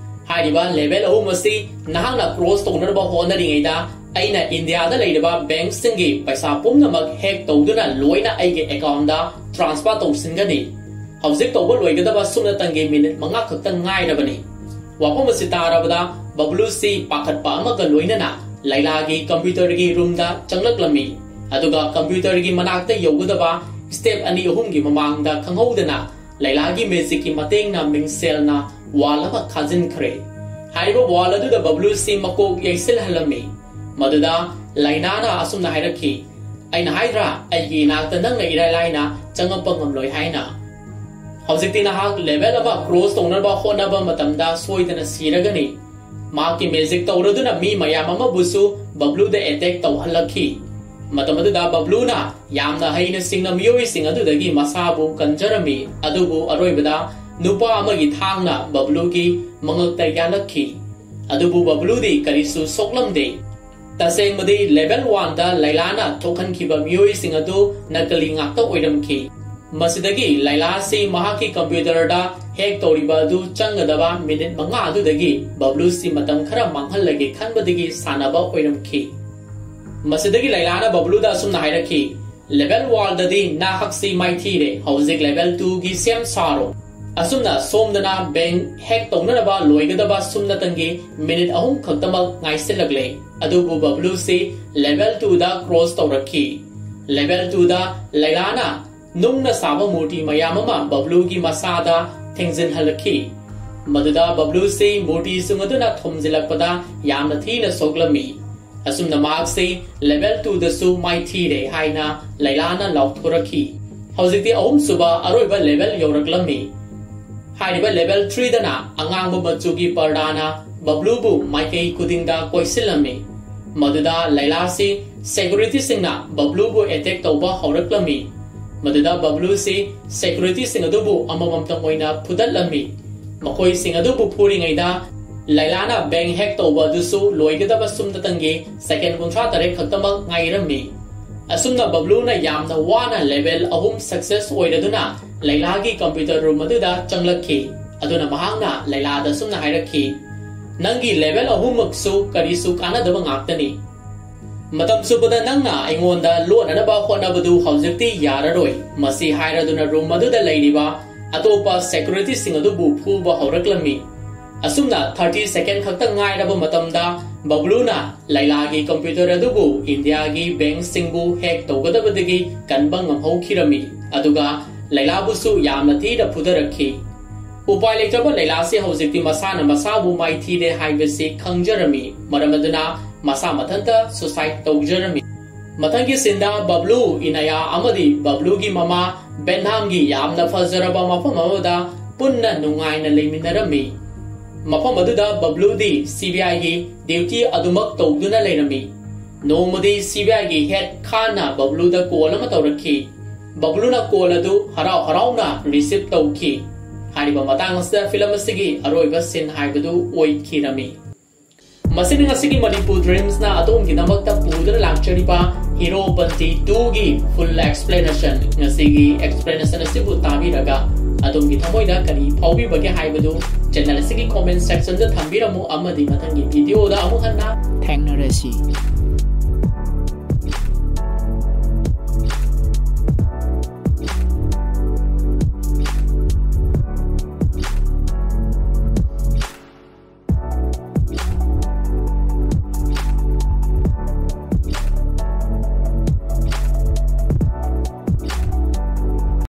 ꯍꯥꯏꯔꯤꯕ level ꯑꯍꯨꯝ ꯑꯁꯤ ꯅꯍꯥꯛꯅ cross ꯇꯧꯅꯅꯕ ꯍꯣꯠꯅꯔꯤꯉꯩꯗ ꯑꯩꯅ ꯏꯟꯗꯤꯌꯥꯗ ꯂꯩꯔꯤꯕ bankꯁꯤꯡꯒꯤ ꯄꯩꯁꯥ ꯄꯨꯝꯅꯃꯛ hack ꯇꯧꯗꯨꯅ ꯂꯣꯏꯅ ꯑꯩꯒꯤ accountꯇ transfer ꯇꯧꯁꯤꯟꯒꯅꯤ꯫ ꯍꯧꯖꯤꯛ ꯇꯧꯕ ꯂꯣꯏꯒꯗꯕ ꯁꯨꯞꯅꯇꯪꯒꯤ minute ꯃꯉꯥ ꯈꯛꯇ ꯉꯥꯏꯔꯕꯅꯤ꯫" ꯋꯥꯐꯝ ꯑꯁꯤ ꯇꯥꯔꯕꯗ ꯕꯕ꯭ꯂꯨꯁꯤ ꯄꯥꯈꯠꯄ ꯑꯃꯒ ꯂꯣꯏꯅꯅ ꯂꯩꯂꯥꯒꯤ computerꯒꯤ roomꯗ ꯆꯪꯂꯛꯂꯝꯃꯤ꯫ ꯑꯗꯨꯒ computerꯒꯤ ꯃꯅꯥꯛꯇ ꯌꯧꯒꯗꯕ step ꯑꯅꯤ ꯑꯍꯨꯝꯒꯤ ꯃꯃꯥꯡꯗ ꯈꯪꯍꯧꯗꯅ ꯂꯩꯂꯥꯒꯤ ꯃꯦꯖꯤꯛꯀꯤ ꯃꯇꯦꯡꯅ ꯃꯤꯡꯁꯦꯜꯅ ꯋꯥꯜ ꯑꯃ ꯈꯥꯖꯤꯟꯈ꯭ꯔꯦ꯫ ꯍꯥꯏꯔꯤꯕ ꯋꯥꯜ ꯑꯗꯨꯗ ꯕꯕ꯭ꯂꯨꯁꯤ ꯃꯀꯣꯛ ꯌꯩꯁꯤꯜꯍꯜꯂꯝꯃꯤ꯫ ꯃꯗꯨꯗ ꯂꯩꯂꯥꯅ ꯑꯁꯨꯝꯅ ꯍꯥꯏꯔꯛꯈꯤ, "ꯑꯩꯅ ꯍꯥꯏꯗ꯭ꯔꯥ, ꯑꯩꯒꯤ ꯏꯅꯥꯛꯇ ꯅꯪꯅ ꯏꯔꯥꯏ ꯂꯥꯏꯅ ꯆꯪꯉꯛꯄ ꯉꯝꯂꯣꯏ ꯍꯥꯏꯅ? ꯍꯧꯖꯤꯛꯇꯤ ꯅꯍꯥꯛ ꯂꯦꯚꯦꯜ ꯑꯃ ꯀ꯭ꯔꯣꯁ ꯇꯧꯅꯕ ꯍꯣꯠꯅꯕ ꯃꯇꯝꯗ ꯁꯣꯏꯗꯅ ꯁꯤꯔꯒꯅꯤ꯫" ꯃꯍꯥꯛꯀꯤ ꯃꯦꯖꯤꯛ ꯇꯧꯔꯗꯨꯅ ꯃꯤ ꯃꯌꯥꯝ ꯑꯃꯕꯨꯁꯨ ꯕꯕ꯭ꯂꯨꯗ ꯑꯦꯇꯦꯛ ꯇꯧꯍꯜꯂꯛꯈꯤ꯫ ꯃꯇꯝ ꯑꯗꯨꯗ ꯕꯕ꯭ꯂꯨꯅ ꯌꯥꯝꯅ ꯍꯩꯅ ꯁꯤꯡꯅ ꯃꯤꯑꯣꯏꯁꯤꯡ ꯑꯗꯨꯗꯒꯤ ꯃꯁꯥꯕꯨ ꯀꯟꯖꯔꯝꯃꯤ, ꯑꯗꯨꯕꯨ ꯑꯔꯣꯏꯕꯗ ꯅꯨꯄꯥ ꯑꯃꯒꯤ ꯊꯥꯡꯅ ꯕꯕ꯭ꯂꯨꯒꯤ ꯃꯉꯛꯇ ꯌꯥꯜꯂꯛꯈꯤ꯫ ꯑꯗꯨꯕꯨ ꯕꯕ꯭ꯂꯨꯗꯤ ꯀꯔꯤꯁꯨ ꯁꯣꯛꯂꯝꯗꯦ꯫ ꯇꯁꯦꯡꯕꯗꯤ ꯂꯦꯚꯦꯜ ꯋꯥꯟꯗ ꯂꯩꯂꯥꯅ ꯊꯣꯛꯍꯟꯈꯤꯕ ꯃꯤꯑꯣꯏꯁꯤꯡ ꯑꯗꯨ ꯅꯀꯂꯤ ꯉꯥꯛꯇ ꯑꯣꯏꯔꯝꯈꯤ꯫ ꯃꯁꯤꯗꯒꯤ ꯂꯩꯂꯥꯁꯤ ꯃꯍꯥꯛꯀꯤ ꯀꯝꯄ꯭ꯌꯨꯇꯔꯗ ꯍꯦꯛ ꯇꯧꯔꯤꯕ ꯑꯗꯨ ꯆꯪꯒꯗꯕ ꯃꯤꯅꯤꯠ ꯃꯉꯥ ꯑꯗꯨꯗꯒꯤ ꯕꯕ꯭ꯂꯨꯁꯤ ꯃꯇꯝ ꯈꯔ ꯃꯥꯡꯍꯜꯂꯒꯦ ꯈꯟꯕꯗꯒꯤ ꯁꯥꯟꯅꯕ ꯑꯣꯏꯔꯝꯈꯤ꯫ ꯃꯁꯤꯗꯒꯤ ꯂꯩꯂꯥꯅ ꯕꯕ꯭ꯂꯨꯗ ꯑꯁꯨꯝꯅ ꯍꯥꯏꯔꯛꯈꯤ, "ꯂꯦꯚꯦꯜ ꯋꯥꯟꯗꯗꯤ ꯅꯍꯥꯛꯁꯤ ꯃꯥꯏꯊꯤꯔꯦ, ꯍꯧꯖꯤꯛ ꯂꯦꯚꯦꯜ ꯇꯨꯒꯤ ꯁꯦꯝ ꯁꯥꯔꯣ꯫" ꯑꯁꯨꯝꯅ ꯁꯣꯝꯗꯅ ꯕꯦꯡ ꯍꯦꯛ ꯇꯧꯅꯅꯕ ꯂꯣꯏꯒꯗꯕ ꯁꯨꯞꯅꯇꯪꯒꯤ ꯃꯤꯅꯤꯠ ꯑꯍꯨꯝ ꯈꯛꯇꯃꯛ ꯉꯥꯏꯁꯤꯜꯂꯛꯂꯦ꯫ ꯑꯗꯨꯕꯨ ꯕꯕ꯭ꯂꯨꯁꯤ ꯂꯦꯚꯦꯜ ꯇꯨꯗ ꯀ꯭ꯔꯣꯁ ꯇꯧꯔꯛꯈꯤ꯫ ꯂꯦꯚꯦꯜ ꯇꯨꯗ ꯂꯩꯂꯥꯅ ꯅꯨꯡꯅ ꯁꯥꯕ ꯃꯨꯔꯇꯤ ꯃꯌꯥꯝ ꯑꯃ ꯕꯕ꯭ꯂꯨꯒꯤ ꯃꯁꯥꯗ ꯊꯦꯡꯖꯤꯟꯍꯜꯂꯛꯈꯤ꯫ ꯃꯗꯨꯗ ꯕꯕ꯭ꯂꯨꯁꯤ ꯃꯨꯔꯇꯤꯁꯤꯡ ꯑꯗꯨꯅ ꯊꯣꯝꯖꯤꯜꯂꯛꯄꯗ ꯌꯥꯝꯅ ꯊꯤꯅ ꯁꯣꯛꯂꯝꯃꯤ꯫ ꯑꯁꯨꯝꯅ ꯃꯍꯥꯛꯁꯤ ꯂꯦꯚꯦꯜ ꯇꯨꯗꯁꯨ ꯃꯥꯏꯊꯤꯔꯦ ꯍꯥꯏꯅ ꯂꯩꯂꯥꯅ ꯂꯥꯎꯊꯣꯔꯛꯈꯤ꯫ ꯍꯧꯖꯤꯛꯇꯤ ꯑꯍꯨꯝꯁꯨꯕ ꯑꯔꯣꯏꯕ ꯂꯦꯚꯦꯜ ꯌꯧꯔꯛꯂꯝꯃꯤ꯫ ꯍꯥꯏꯔꯤꯕ ꯂꯦꯚꯦꯜ ꯊ꯭ꯔꯤꯗꯅ ꯑꯉꯥꯡꯕ ꯃꯆꯨꯒꯤ ꯄꯔꯗꯥꯅ ꯕꯕ꯭ꯂꯨꯕꯨ ꯃꯥꯏꯀꯩ ꯈꯨꯗꯤꯡꯗ ꯀꯣꯏꯁꯤꯜꯂꯝꯃꯤ꯫ ꯃꯗꯨꯗ ꯂꯩꯂꯥꯁꯤ ꯁꯦꯀ꯭ꯌꯨꯔꯤꯇꯤꯁꯤꯡꯅ ꯕꯕ꯭ꯂꯨꯕꯨ ꯑꯦꯇꯦꯛ ꯇꯧꯕ ꯍꯧꯔꯛꯂꯝꯃꯤ꯫ ꯃꯗꯨꯗ ꯕꯕ꯭ꯂꯨꯁꯤ ꯁꯦꯀ꯭ꯌꯨꯔꯤꯇꯤꯁꯤꯡ ꯑꯗꯨꯕꯨ ꯑꯃꯃꯝꯇꯪ ꯑꯣꯏꯅ ꯐꯨꯗꯠꯂꯝꯃꯤ꯫ ꯃꯈꯣꯏꯁꯤꯡ ꯑꯗꯨꯕꯨ ꯐꯨꯔꯤꯉꯩꯗ ꯂꯩꯂꯥꯅ ꯕꯦꯡ ꯍꯦꯛ ꯇꯧꯕ ꯑꯗꯨꯁꯨ ꯂꯣꯏꯒꯗꯕ ꯁꯨꯝꯅꯇꯪꯒꯤ ꯁꯦꯀꯦꯟ ꯀꯨꯟꯊ꯭ꯔꯥ ꯇꯔꯦꯠ ꯈꯛꯇꯃꯛ ꯉꯥꯏꯔꯝꯃꯤ꯫ ꯑꯁꯨꯝꯅ ꯕꯕ꯭ꯂꯨꯅ ꯌꯥꯝꯅ ꯋꯥꯅ ꯂꯦꯚꯦꯜ ꯑꯍꯨꯝ ꯁꯛꯁꯦꯁ ꯑꯣꯏꯔꯗꯨꯅ ꯂꯩꯂꯥꯒꯤ ꯀꯝꯄ꯭ꯌꯨꯇꯔ ꯔꯨꯝ ꯑꯗꯨꯗ ꯆꯪꯂꯛꯈꯤ꯫ ꯑꯗꯨꯅ ꯃꯍꯥꯛꯅ ꯂꯩꯂꯥꯗ ꯑꯁꯨꯝꯅ ꯍꯥꯏꯔꯛꯈꯤ, "ꯅꯪꯒꯤ ꯂꯦꯚꯦꯜ ꯑꯍꯨꯝꯃꯛꯁꯨ ꯀꯔꯤꯁꯨ ꯀꯥꯟꯅꯗꯕ ꯉꯥꯛꯇꯅꯤ꯫ ꯃꯇꯝ ꯆꯨꯞꯄꯗ ꯅꯪꯅ ꯑꯩꯉꯣꯟꯗ ꯂꯣꯠꯅꯅꯕ ꯍꯣꯠꯅꯕꯗꯨ ꯍꯧꯖꯤꯛꯇꯤ ꯌꯥꯔꯔꯣꯏ꯫" ꯃꯁꯤ ꯍꯥꯏꯔꯗꯨꯅ ꯔꯨꯝ ꯑꯗꯨꯗ ꯂꯩꯔꯤꯕ ꯑꯇꯣꯞꯄ ꯁꯦꯀ꯭ꯌꯨꯔꯤꯇꯤꯁꯤꯡ ꯑꯗꯨꯕꯨ ꯐꯨꯕ ꯍꯧꯔꯛꯂꯝꯃꯤ꯫ ꯑꯁꯨꯝꯅ ꯊꯥꯔꯇꯤ ꯁꯦꯀꯦꯟ ꯈꯛꯇ ꯉꯥꯏꯔꯕ ꯃꯇꯝꯗ ꯕꯕ꯭ꯂꯨꯅ ꯂꯩꯂꯥꯒꯤ ꯀꯝꯄ꯭ꯌꯨꯇꯔ ꯑꯗꯨꯕꯨ ꯏꯟꯗꯤꯌꯥꯒꯤ ꯕꯦꯡꯁꯤꯡꯕꯨ ꯍꯦꯛ ꯇꯧꯒꯗꯕꯗꯒꯤ ꯀꯟꯕ ꯉꯝꯍꯧꯈꯤꯔꯝꯃꯤ꯫ ꯑꯗꯨꯒ ꯂꯩꯂꯥꯕꯨꯁꯨ ꯌꯥꯝꯅ ꯊꯤꯅ ꯐꯨꯊꯔꯛꯈꯤ꯫ ꯎꯄꯥꯏ ꯂꯩꯇ꯭ꯔꯕ ꯂꯩꯂꯥꯁꯤ ꯍꯧꯖꯤꯛꯇꯤ ꯃꯁꯥꯅ ꯃꯁꯥꯕꯨ ꯃꯥꯏꯊꯤꯔꯦ ꯍꯥꯏꯕꯁꯤ ꯈꯪꯖꯔꯝꯃꯤ꯫ ꯃꯔꯝ ꯑꯗꯨꯅ ꯃꯁꯥ ꯃꯊꯟꯇ suicide ꯇꯧꯖꯔꯝꯃꯤ꯫ ꯃꯊꯪꯒꯤ ꯁꯤꯟꯗ ꯕꯕ꯭ꯂꯨ, ꯏꯅꯌꯥ ꯑꯃꯗꯤ ꯕꯕ꯭ꯂꯨꯒꯤ ꯃꯃꯥ ꯕꯦꯟꯍꯥꯝꯒꯤ ꯌꯥꯝꯅ ꯐꯖꯔꯕ ꯃꯐꯝ ꯑꯃꯗ ꯄꯨꯟꯅ ꯅꯨꯡꯉꯥꯏꯅ ꯂꯩꯃꯤꯟꯅꯔꯝꯃꯤ꯫ ꯃꯐꯝ ꯑꯗꯨꯗ ꯕꯕ꯭ꯂꯨꯗꯤ CBIꯒꯤ duty ꯑꯗꯨꯃꯛ ꯇꯧꯗꯨꯅ ꯂꯩꯔꯝꯃꯤ꯫ ꯅꯣꯡꯃꯗꯤ CBIꯒꯤ head ꯈꯥꯟꯅ ꯕꯕ꯭ꯂꯨꯗ call ꯑꯃ ꯇꯧꯔꯛꯈꯤ꯫ ꯕꯕ꯭ꯂꯨꯅ call ꯑꯗꯨ ꯍꯔꯥꯎ ꯍꯔꯥꯎꯅ receive ꯇꯧꯈꯤ꯫ ꯍꯥꯏꯔꯤꯕ ꯃꯇꯥꯡ ꯑꯁꯤꯗ film ꯑꯁꯤꯒꯤ ꯑꯔꯣꯏꯕ scene ꯍꯥꯏꯕꯗꯨ ꯑꯣꯏꯈꯤꯔꯝꯃꯤ꯫ ꯃꯁꯤꯅ ꯉꯁꯤꯒꯤ ꯃꯅꯤꯄꯨꯔ ꯗ꯭ꯔꯤꯝꯁꯅ ꯑꯗꯣꯝꯒꯤꯗꯃꯛꯇ ꯄꯨꯗꯨꯅ ꯂꯥꯛꯆꯔꯤꯕ ꯍꯤꯔꯣ ꯄꯟꯊꯤ ꯇꯨꯒꯤ full explanation꯫ ꯉꯁꯤꯒꯤ explanation ꯑꯁꯤꯕꯨ ꯇꯥꯕꯤꯔꯒ ꯑꯗꯣꯝꯒꯤ ꯊꯃꯣꯏꯗ ꯀꯔꯤ ꯐꯥꯎꯕꯤꯕꯒꯦ ꯍꯥꯏꯕꯗꯨ channel ꯑꯁꯤꯒꯤ comment sectionꯗ ꯊꯝꯕꯤꯔꯝꯃꯨ, ꯑꯃꯗꯤ ꯃꯊꯪꯒꯤ videoꯗ ꯑꯃꯨꯛ ꯍꯟꯅ ꯊꯦꯡꯅꯔꯁꯤ꯫